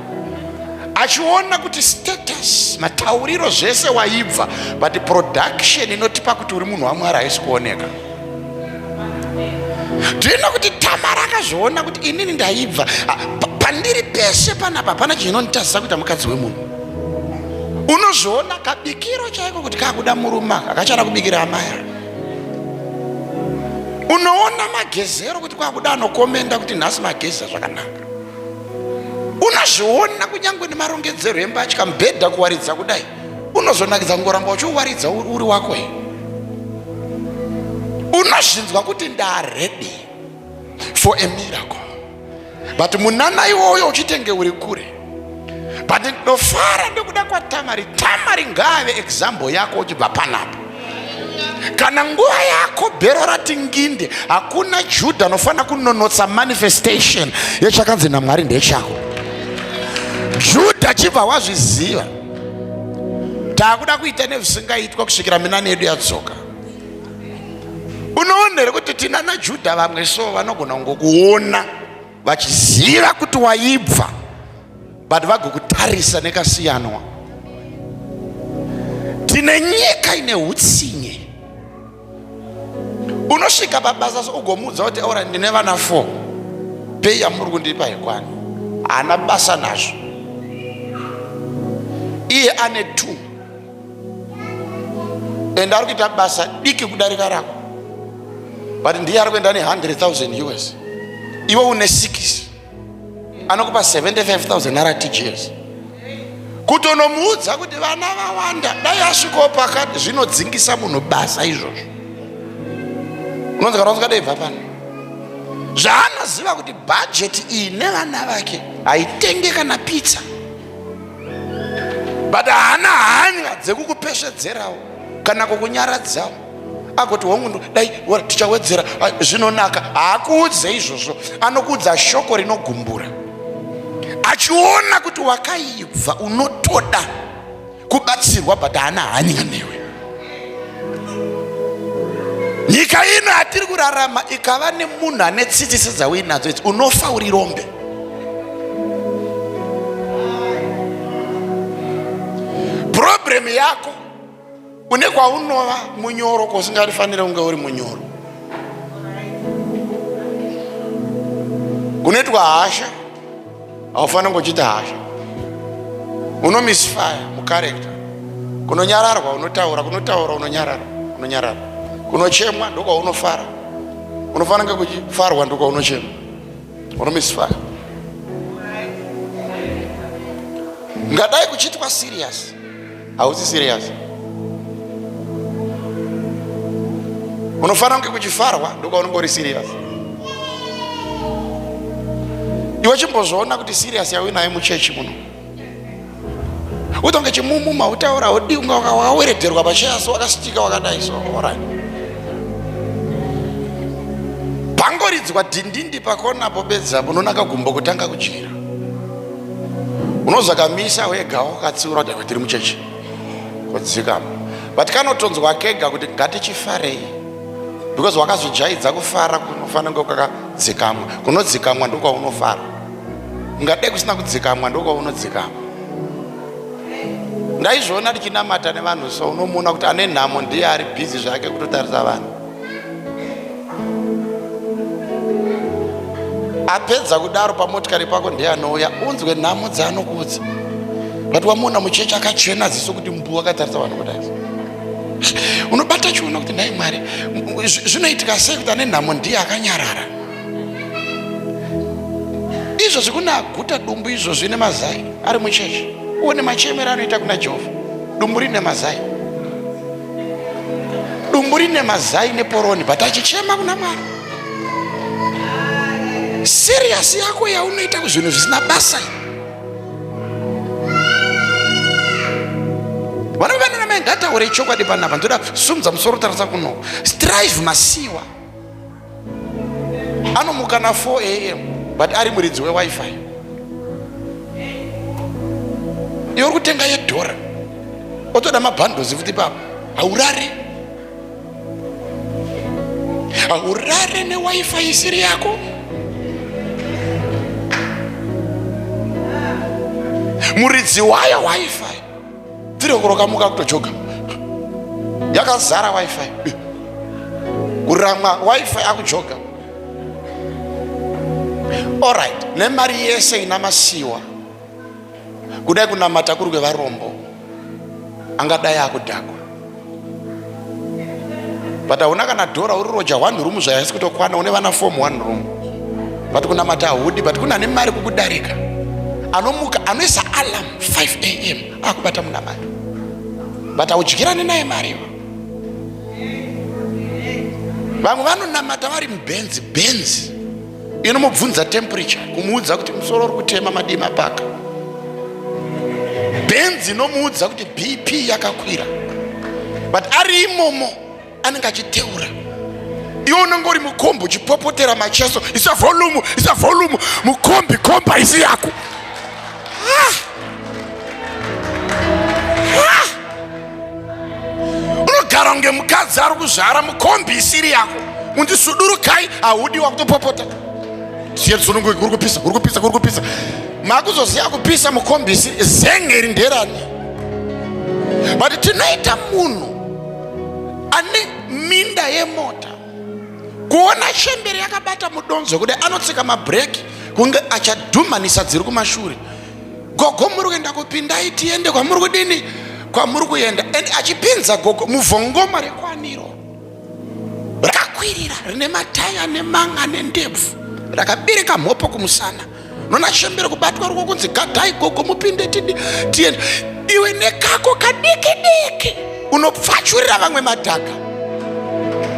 achiona kuti status, matauriro, zvese waibva, but production inotipa kuti uri munhu waMwari haisi kuoneka. Ndino kuti Tamara akazviona kuti inini ndaibva pandiri pese panapa hapana chinonditadzisa kuita mukadzi wemunhu. Unozviona kabikiro chaiko kuti kakuda murume akachada kubikira amai. Unoona magezero kuti kwakuda anokomenda kuti nhasi mageza zvakanaka. Unozviona kunyange nemarongedzero embatya, mubhedha kuwaridza kudai, unozonakidza kungoramba uchiuwaridza uri wako here. Unozvinzwa kuti ndaredi for a miracle, but munana iwoyo uchitenge uri kure. But ndinofara nekuda kwaTamari. Tamari ngaave example yako uchibva panapa. Kana nguva yako bhero rati nginde, hakuna Judha anofanira kunonotsa manifestation yechakanzi naMwari ndechako. Judha chibva wazviziva, takuda kuita nezvisingaitwa kusvikira minani yedu yadzoka. Unoona here kuti tina naJudha vamwe so vanogona kungokuona vachiziva kuti waibva, but vagokutarisa nekasiyanwa. Tine nyika ine hutsinye. Unosvika pabasa so ugomuudza kuti ora ndine vana 4, pei yamuri kundipa yekwani, haana basa nazvo. Iye ane 2 and ari kuita basa diki kudarika rako, but ndiye ari kuenda ne 100,000 US, iwe une 6, anokupa 75,000 RTGS. Kutonomuudza kuti vana vawanda, dai asvikawo pakati, zvinodzingisa munhu basa izvozvo. Unonzi kana usingadai bva pano, zvaanoziva kuti bhajeti iyi nevana vake haitenge kana pizza, but haana hanya dzekukupesvedzerawo kana kukunyaradzawo, agoti hongu dai tichawedzera zvinonaka. Haakuudze izvozvo, anokuudza shoko rinogumbura, achiona kuti wakaibva unotoda kubatsirwa, but haana hanya newe. Nyika ino yatiri kurarama ikava nemunhu ane tsitsi sedzauinadzo idzi, unofa uri rombe. Problem yako une kwaunova munyoro kwausingafanire kunge uri munyoro. Unoitwa hasha, haufaniri kunge uchiita hasha. Unomisfire mukarekta. Kunonyararwa unotaura, kunotaura unonyarara, unonyarara. Kunochemwa ndokwaunofara, unofanira kunge kuchifarwa ndokwaunochema, unomisfire. Ngadai kuchiitwa serious, hausi serious. Unofanira kunge kuchifarwa ndokwaunenge uri serious. Iwe chimbozviona kuti serious yauinayo muchechi muno, utonge chimumuma utaura udi unga wakawerederwa pacheya so wakasitika wakadai so alright. Pangoridzwa dhindindi pakonapo bedzapo unonaka gumbo kutanga kudyira. Unozakamisa wega wakatsiura kuti tiri muchechi kudzikama, but kanotonzwa kega kuti ngatichifarei, because wakazvijaidza kufara kunofanira kunge kwakadzikamwa. Kunodzikamwa ndokwaunofara, ungadai kusina kudzikamwa ndokwaunodzikama. Ndaizviona tichinamata nevanhu so, unomuona kuti ane nhamo ndiye ari bhizi zvake kutotarisa vanhu. Apedza kudaro pamotikari pako ndiye anouya unzwe nhamo dzaanokuudza, but wamuona muchechi akachena ziso kuti mbu akatarisa vanhu kudai. Unobata chiona kuti nhai Mwari, zvinoitika sei kuti ane nhamo ndiye akanyarara? Izvozvi kuna aguta dumbu izvozvi nemazai ari muchechi, uone machemero anoita kuna Jehovha. Dumbu rine mazai, dumbu rine mazai neporoni, but achichema kuna Mwari. Serious yako yaunoita kuzvinhu zvisina basa. Vana vana namai ngataure. Ngatitaure chokwadi panapa. Ndoda sumudza musoro tarisa kuno. Strive Masiwa anomuka na 4 am but ari muridzi wewifi. Iwe uri kutenga yedhora otoda mabhandozi futi ipapo. Haurare, haurare newifi isiri yako. Muridzi wayo wifi tiri kurokamuka kutojoga yakazara wifi, kuramwa wifi akujoga. Alright, nemari yese ina Masiwa, kudai kunamata kuri kwevarombo angadai akudhakwa, but hauna kana dhora, uri roja one room zvayaisi kutokwana, une vana form one room, but kunamata haudi. But kuna nemari kukudarika anomuka, anoisa alarm 5 am akubata munamato, but haudyirani naye mari iwa. Vamwe vanonamata vari mubenzi, benzi inomubvunza temperature, kumuudza kuti musoro uri kutema, madii mapaka. Benzi inomuudza kuti BP yakakwira, but ari imomo anenge achiteura. Iwe unenge uri mukombi uchipopotera macheso, isa volume, isa volume mukombi, komba isi yako. Ah! Ah! Unogara kunge mukadzi ari kuzvara mukombi isiri yako, undisudurukai, haudi, wakutopopota siye sunungu, kuri kupisa, kuri kupisa, kuri kupisa. Makuzoziva kupisa mukombi isiri zengeri nderani. But tinoita munhu ane minda yemota, kuona chembere yakabata mudonzo kudai, anotsika mabhureki kunge achadhumanisa dziri kumashure. Gogo, muri kuenda kupindai tiende kwamuri kudini, kwamuri kuenda. And achipinza gogo muvhongoma rekwaniro rakakwirira, rine mataya nemanga nendebvu, rakabereka mhopo kumusana. Nona chembere kubatwa ruoko kunzi gadai gogo mupinde tidi tiende. Iwe nekako kadiki diki unopfachurira vamwe madhaka,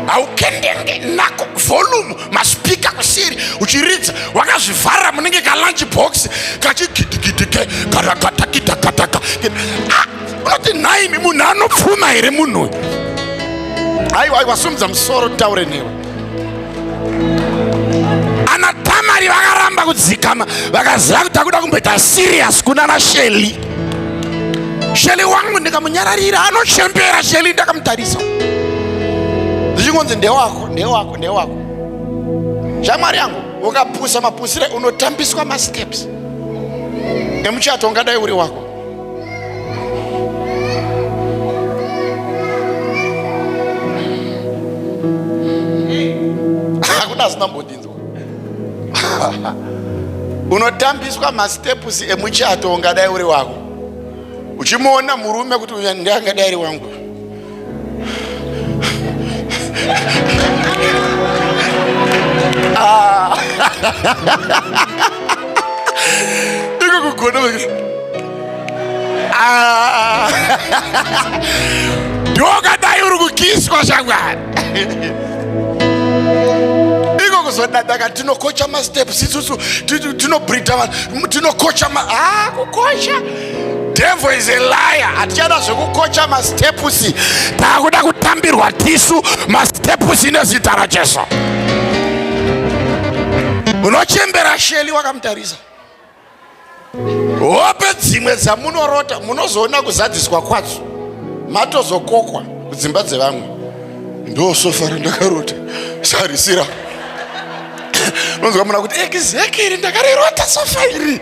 haukendenge nako volume, maspika kuseri uchiridza wakazvivharira munenge kalunch box kachigidigidike karakatakidakataka. Unoti nhaimi, munhu anopfuma here munhu uyu? Aiwa, aiwa, sumudza musoro taure newe. Ana Tamari vakaramba kudzikama, vakaziva kuti takuda kumboita serious kunana Sheli. Sheli wangu ndikamunyararira anochembera. Sheli ndakamutarisa zvichingonzi ndewako, ndewako, ndewako. Shamwari yangu, ukapusa mapusire unotambiswa masteps emuchato ungadai uri wako. Hakuna asina mbondinzwa. Unotambiswa masteps emuchato ungadai uri wako, uchimuona murume kuti uyu ndiangadai ari wangu. Ah. Iko kugona. Ah. Ndokadai uri kukiswa shamwari. Iko kuzodadaka, tinokocha masteps isusu, tinobrida vanhu, tinokocha ma ah, kukocha. Devil is a liar. Hatichada zvekukocha masteps, taakuda kutambirwa tisu masteps nezita raJesu. Unochembera Sheli wakamutarisa. Hope dzimwe dzamunorota munozoona kuzadziswa kwadzo matozokokwa kudzimba dzevamwe. Ndo sofa randakarota sarisira. Unonzwa muna kuti exactly ndakarirota sofa iri,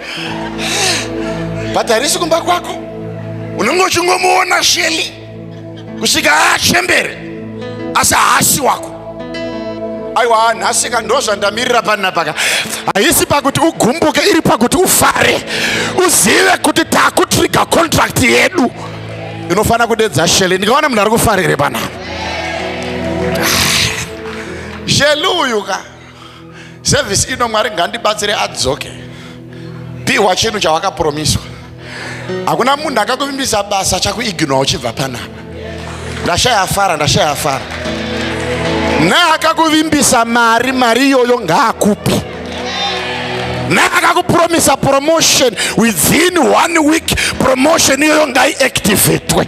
but harisi kumba kwako. Unenge uchingomuona Sheli kusvika achembere, asi haasi wako. Aiwa, nhasika ndozvandamirira panapa. Haisi pakuti ugumbuke, iri pakuti ufare, uzive kuti takutriga contract yedu inofanira kudedza Sheli. Ndikaona munhu ari kufarire panapa, Sheli uyu ka service ino, Mwari ngandibatsire adzoke. Pihwa chinhu chawakapromiswa. Hakuna munhu akakuvimbisa basa chakuignora uchibva panapa. Ndashaya afara, ndashaya afara. Neakakuvimbisa mari, mari iyoyo ngaakupe. Neakakupromisa promotion within one week, promotion iyoyo ngaiactivatwe.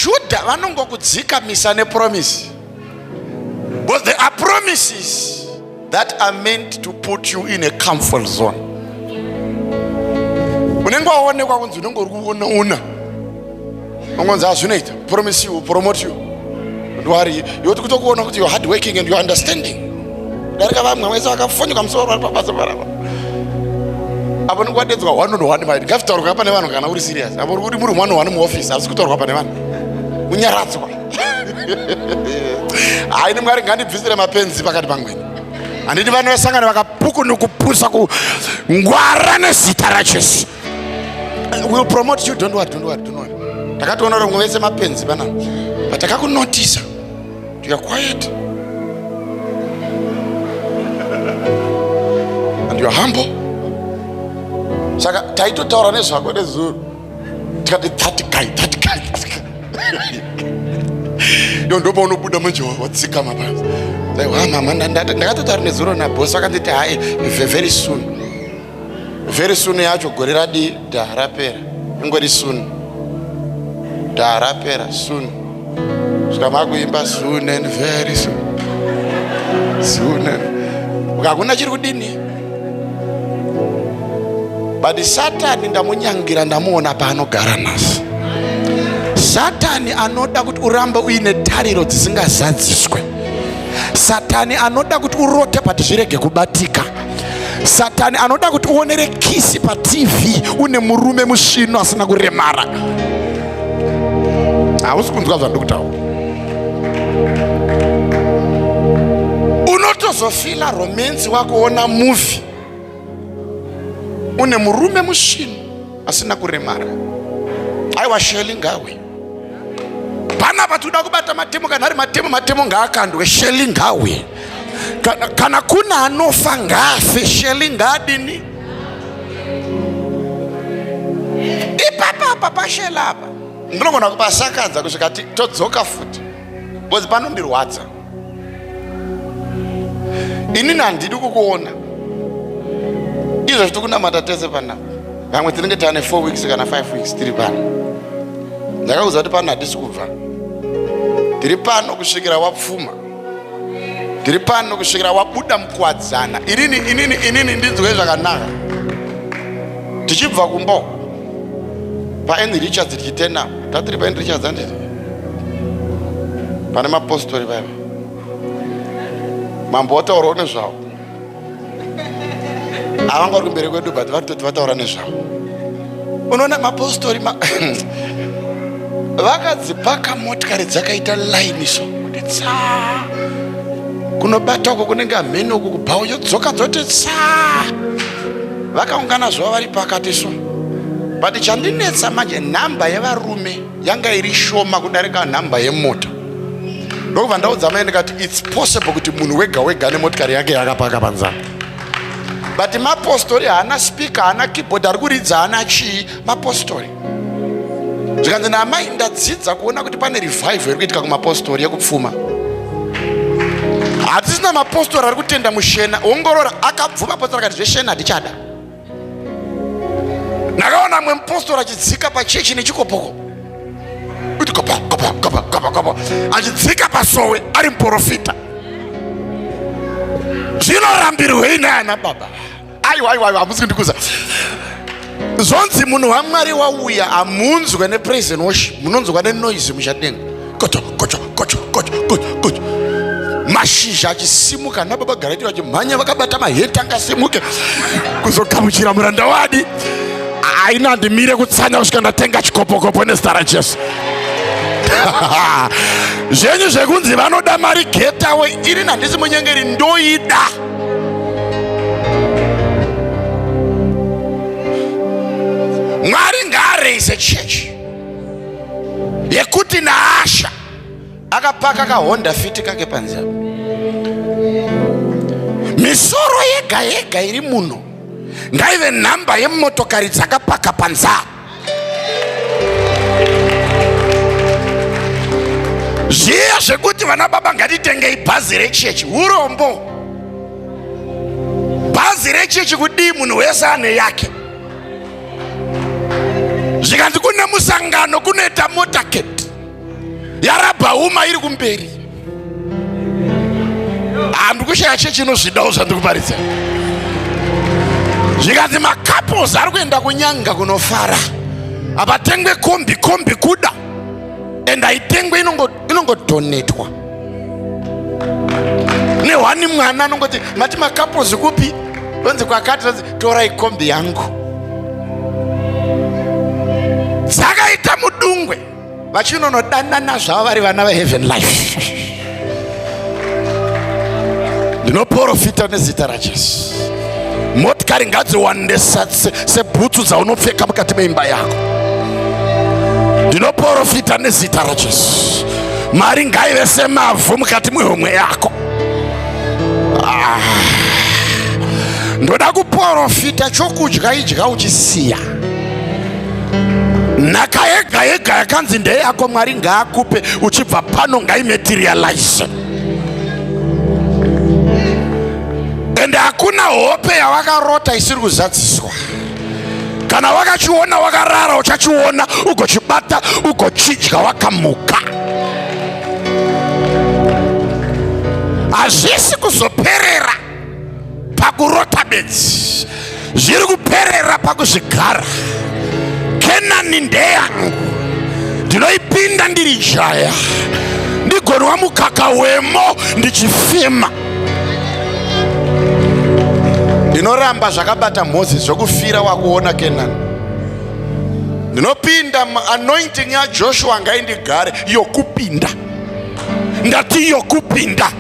VaJudha vanongokudzikamisa nepromise. Because there are promises that are meant to put you in a comfort zone. Unenge waonekwa kunzi unenge uri kuona una. Ungonzi hazvinoita. Promise you, promote you. Don't worry. Yoti kutokuona kuti you're hard working and you're understanding. Darika vamwe vese vakafonyoka musoro vari pabasa parapa. Apo unenge wadedzwa one on one mai. Ngazvitaurwa pane vanhu kana uri serious. Apo uri muri one on one muoffice hazvisi kutaurwa pane vanhu. Kunyaradzwa. Hayi ni Mwari ngandibvisire mapenzi pakati pangweni. Handiti vanhu vesangano vakapukunukupusa kungwara nezita raJesu. Will promote you, don't worry, don't worry, don't worry. Takatoona rongo vese mapenzi pana. But takakunotisa. You are quiet. And you are humble. Saka taitotaura nezvako nezuro. Tikati that guy, that guy, that guy. Ndo ndopaunobuda manje wadzika mabasa. Like, mama ndakatotaura nezuro naboss vakanditi hai very soon. Very soon yacho gore radii dha rapera ingori soon dha rapera soon svika makuimba soon and very soon soon and hakuna chiri kudini but satani ndamunyangira ndamuona paanogara nhasi satani anoda kuti urambe uine tariro dzisingazadziswe satani anoda kuti urote but zvirege kubatika Satani anoda kuti uonere kisi paTV une murume musvinu asina kuremara. Hausi kunzwa zvandiri kutaura. Unotozofila romance wakuona movie une murume musvinu asina kuremara. Aiwa Shirley ngawe. Panapa tinoda kubata matemo kana ari matemo matemo ngaakandwe Shirley ngawe. Kana, kana kuna anofa ngaafe Shirley ngaadini ipapa apa pashela apa ndinogona kupasakadza kusvika todzoka futi because panondirwadza inini handidi kukuona izvo zviti kunamata tese panapa vamwe tinenge tane 4 weeks kana 5 weeks tiri pano ndakakuudza kuti pano hatisi kubva tiri pano kusvikira wapfuma ndiri pano kusvikira wabuda mukuwadzana inini inini inini ndinzwe zvakanaka tichibva kumba paen richards tichitena tatiri paen richards anditi pane mapostori vaiva mambo wataurawo nezvavo havanga vari kumberi kwedu but vari vataura nezvavo unoona mapostori ma vakadzipaka motikari dzakaita laini so kuti tsaa kunobata uko kunenge hamheni uku kubhawo yodzoka dzoti tsaa vakaungana zuva vari pakati so but chandinetsa manje nhamba yevarume yanga iri shoma kudarika nhamba yemota ndokubva ndaudza mai ndikati its possible kuti munhu wega wega ane motikari yake yakapaka panzara but mapostori haana speaker haana keyboard ari kuridza haana chii mapostori zvikanzi naamai ndadzidza kuona kuti pane revival iri kuitika kumapostori yekupfuma hatisina mapostori ari kutenda mushena ongorora akabvuma postori akati zveshena hatichada ndakaona mwe mupostori achidzika pachechi nechikopoko kuti kopa kopa kopa kopa kopa achidzika pasowe ari muprofita zvinorambirwei naana baba aiwa aiwa aiwa hamusi kundikuza zvonzi munhu wamwari wauya hamunzwe nepraise and worship munonzwa nenoise muchadenga kocho kocho kocho kocho kocho kocho mashizha achisimuka nababa garaiti vachimhanya vakabata maheti angasimuke kuzogamuchira muranda wadi aina handimire kutsanya kusvika ndatenga chikopokopo nezita rajesu zvenyu zvekunzi vanoda mari getawe ini handisi munyengeri ndoida mwari ngaareise chechi yekuti naasha akapaka kahonda fiti kake panze apa misoro yega yega iri muno ngaive nhamba yemotokari dzakapaka panze apa zviya zvekuti vana baba ngatitengei bhazi rechechi urombo bhazi rechechi kudii munhu wese ane yake zvikanzi kune musangano kunoita motaketi Yarabhauma iri kumberi. Handi kushaya chechi inozvidawo zvandiri kuparidza. Zvikanzi macouples ari kuenda kunyanga kunofara, hapatengwe kombi, kombi kuda and haitengwe, inongodonetwa nehwani. Mwana anongoti mati macouples kupi, lonzi kwakati, lonzi torai kombi yangu. Dzakaita mudungwe vachinonodanana zvavo vari vana veheaven life. Ndinoprofita nezita raJesu, motikari ngadziwande sebhutsu dzaunopfeka mukati meimba yako. Ndinoprofita nezita raJesu, mari ngaive semavhu mukati mwehomwe yako. Ah. Ndoda kuprofita chokudya, idya uchisiya. Nhaka yega yega yakanzi ndeyako, Mwari ngaakupe uchibva pano, ngaimaterialize. Ende hakuna hope yawakarota isiri kuzadziswa. Kana wakachiona wakarara, uchachiona ugochibata, ugochidya wakamuka. Hazvisi kuzoperera pakurota bedzi, zviri kuperera pakuzvigara. Kenani ndeyangu, ndinoipinda ndiri jaya, ndigonwa mukaka wemo ndichifema. Ndinoramba zvakabata Mozisi zvokufira wakuona Kenani. Ndinopinda, anointing yaJoshua ngaindigare yokupinda. Ndati yokupinda,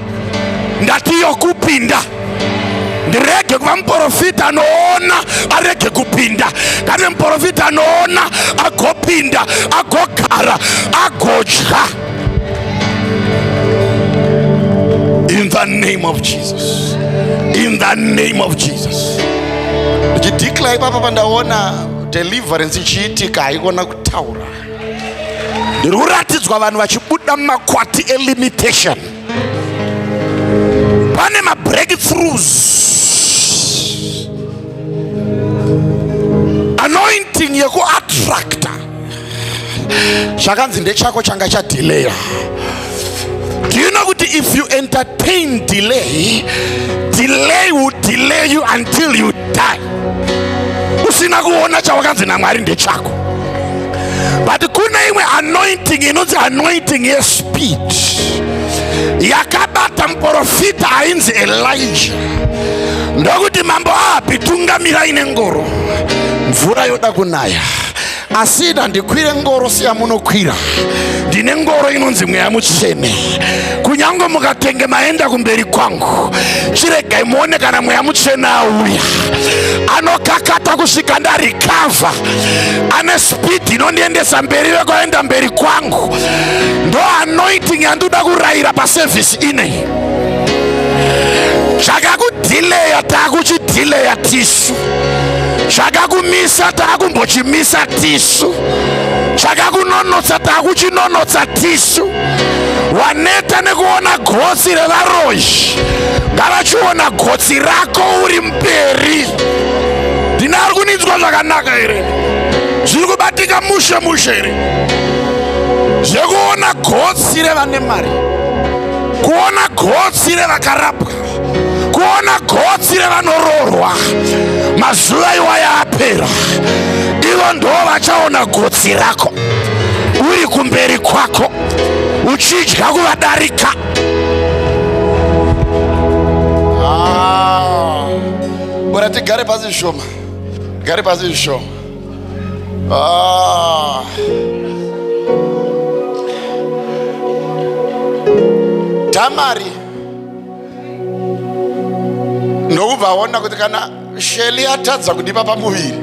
ndati yokupinda. Ndirege kuva muprofita anoona arege kupinda, kane muprofita anoona agopinda, agogara, agodya. In the name of Jesus, in the name of Jesus, ndichideclare ipapa pandaona deliverance ichiitika. Haikona kutaura, ndiri kuratidzwa vanhu vachibuda mumakwati elimitation. Pane mabreakthroughs, anointing yekuattracta zvakanzi ndechako changa chadhileya. Do you know kuti if you entertain delay, delay will delay you until you die usina kuona chawakanzi naMwari ndechako? But kune imwe anointing inonzi anointing yespeed yakabata muprofita ainzi Elijah, ndokuti, "Mambo Ahabhi, tungamirai nengoro, mvura yoda kunaya, asi handikwire ngoro seyamunokwira. Ndine ngoro inonzi Mweya Mutsvene. Kunyange mukatenge maenda kumberi kwangu, chiregai muone kana Mweya Mutsvene auya, anokakata kusvika ndarikavha. Ane speed inondiendesa mberi vekwaenda mberi kwangu." Ndo anointing yandoda kurayira pasevhisi inei. Zvakakudhileya taakuchidhileya tisu, zvakakumisa taakumbochimisa tisu, zvakakunonotsa taakuchinonotsa tisu. Waneta nekuona gotsi revaroyi, ngavachiona gotsi rako uri mberi. Ndina ari kuninzwa zvakanaka here? Zviri kubatika mushe mushe here? Zvekuona gotsi revane mari, kuona gotsi revakarapwa, kuona gotsi revanororwa, mazuva iwaya apera. Ivo ndo vachaona gotsi rako uri kumberi kwako uchidya kuvadarika. Ah, bora tigare pasi zvishoma, gare pasi zvishoma. Ah. Tamari ndokubva aona kuti kana Sheli atadza kundipa pamuviri,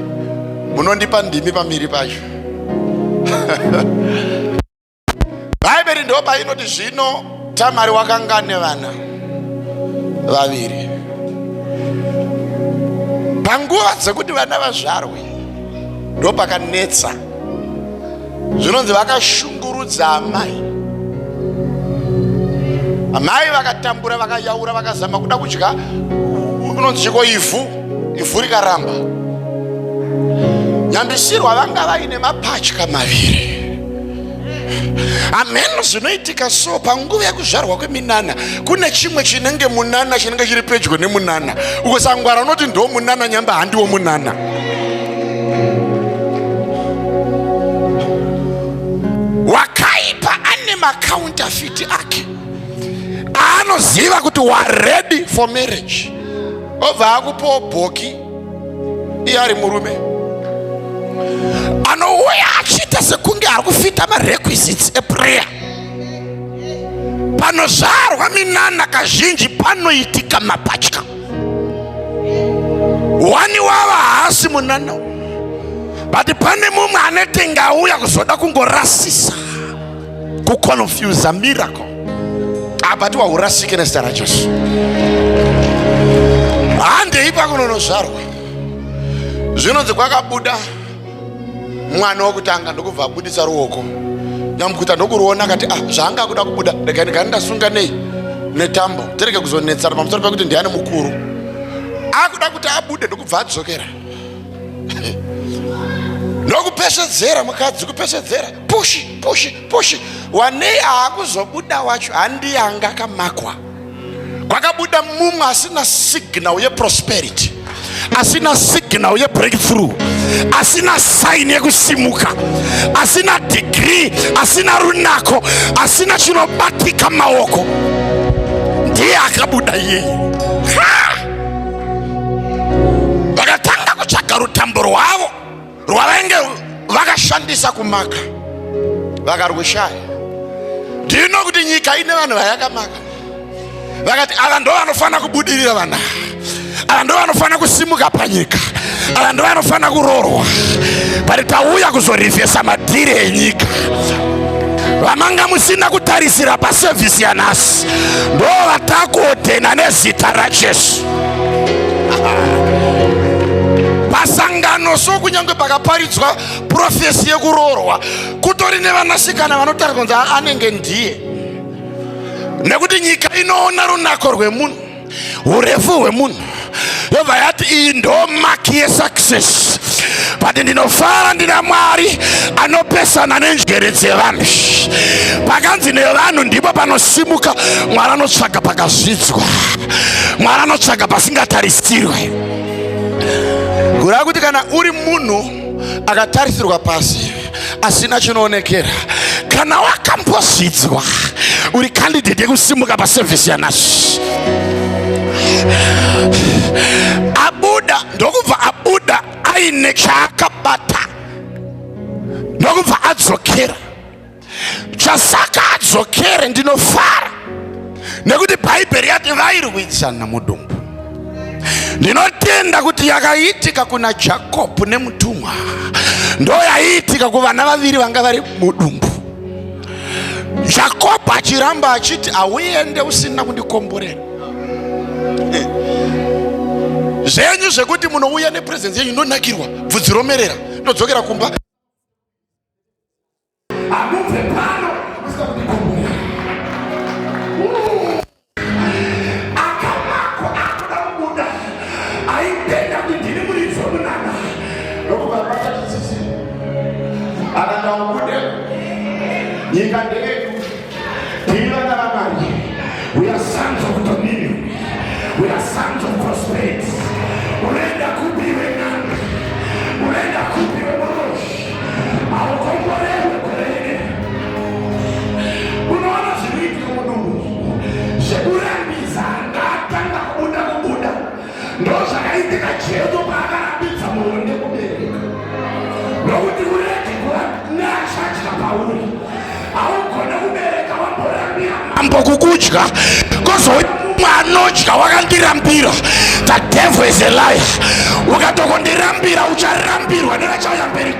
munondipa ndimi pamiri pacho. Bhaibheri ndo painoti zvino Tamari wakanga nevana vaviri. Panguva dzekuti vana vazvarwe ndo pakanetsa. Zvinonzi vakashungurudza amai. Amai vakatambura, vakayaura, vakazama kuda kudya unonzi chiko, ivhu, ivhu rikaramba. Nyambisirwa vanga vaine mapatya maviri. Hameno zvinoitika. So panguva yekuzvarwa kweminana kune chimwe chinenge munana chinenge chiri pedyo nemunana. Ukasangwara unoti ndo munana, nyamba handiwo munana. Wakaipa ane macounterfeit ake aanoziva kuti waready for marriage, obva akupawo bhoki. Iye ari murume anouya achiita sekunge ari kufita marequisites eprayer. Panozvarwa minana kazhinji panoitika mapatya. Wani wava haasi munana, but pane mumwe anetenge auya kuzoda kungorasisa, kuconfusa miracle. Abati waurasike nezita raJesu. Handei pakunonozvarwa. Zvinonzi kwakabuda mwana wokutanga, ndokubva abudisa ruoko. Nyamukuta ndokuruona, akati, "Ah, zvaanga kuda kubuda, regai ndigani ndasunga nei netambo, tirege kuzonetsana pamusoro pekuti ndiani mukuru." Akuda kuti abude, ndokubva adzokera, ndokupesvedzera mukadzi, kupesvedzera, pushi pushi pushi. Wanei aakuzobuda wacho handiye anga akamakwa. Kwakabuda mumwe asina signal yeprosperity, asina signal yebreakthrough, asina sign yekusimuka, asina degree, asina runako, asina chinobatika maoko. Ndiye akabuda iyeye. Vakatanga kutsvaga rutambo rwavo rwavainge vakashandisa kumaka, vakarwushaya. Ndino kuti nyika ine vanhu vayakamaka, vakati ava ndo vanofanira kubudirira, vana ava ndo vanofanira kusimuka panyika, ava ndo vanofanira kuroorwa. But tauya kuzorivhesa madhiri enyika. Vamanga musina kutarisira pasevhisi yanhasi ndo vatakuodhena nezita raJesu pasangano. So kunyange pakaparidzwa prophecy yekuroorwa, kutori nevanasikana vanotaura kunzi anenge ndiye, nekuti nyika inoona runako rwemunhu, urefu hwemunhu, yobva yati iyi ndo mark yesuccess. But ndinofara ndina Mwari anopesana nenjere dzevanhu. Pakanzi nevanhu ndipo panosimuka Mwari. Anotsvaga pakazvidzwa, Mwari anotsvaga pasingatarisirwe. Kureva kuti kana uri munhu akatarisirwa pasi, asina chinoonekera, kana wakambozvidzwa, uri candidate yekusimuka pasevhisi yanhasi. Abuda, ndokubva abuda aine chaakabata, ndokubva adzokera. Chasaka adzokere, ndinofara nekuti Bhaibheri yati vairwidzana mudumbu. Ndinotenda kuti yakaitika kuna Jakobhu nemutumwa ndo yaiitika kuvana vaviri vanga vari mudumbu. Jakobho achiramba achiti, "Hauende usina kundikomborera." Zvenyu zvekuti munouya nepresence yenyu, ndonakirwa, bvudzi romerera, ndodzokera kumba. Hamubve pano musina kundikomborera. Akamakwa akuda kubuda, aitenda kuti ndini muridzi wemunana, ndokuva bata chitsitsi, akati, "Ubude, nyika ndeyedu, tiri vana vaMwari. We are sons of dominion, we are sons of prosperity. Unoenda kupi iwe n'anga? Unoenda kupi iwe muroshi? Haukomborerwe gore rineri." Unoona zvinoitika mudumbu zvekurambidza angatanga kubuda kubuda. Ndo zvakaitika Jesu paakarambidza muonde kubereka, nokuti urege kuva neachadya pauri. Haugone kubereka wamborambira mambo kukudya, kozouya mumwe anodya wakandirambira. The devil is a liar. Ukatokondirambira, ucharambirwa nevachauya mberi.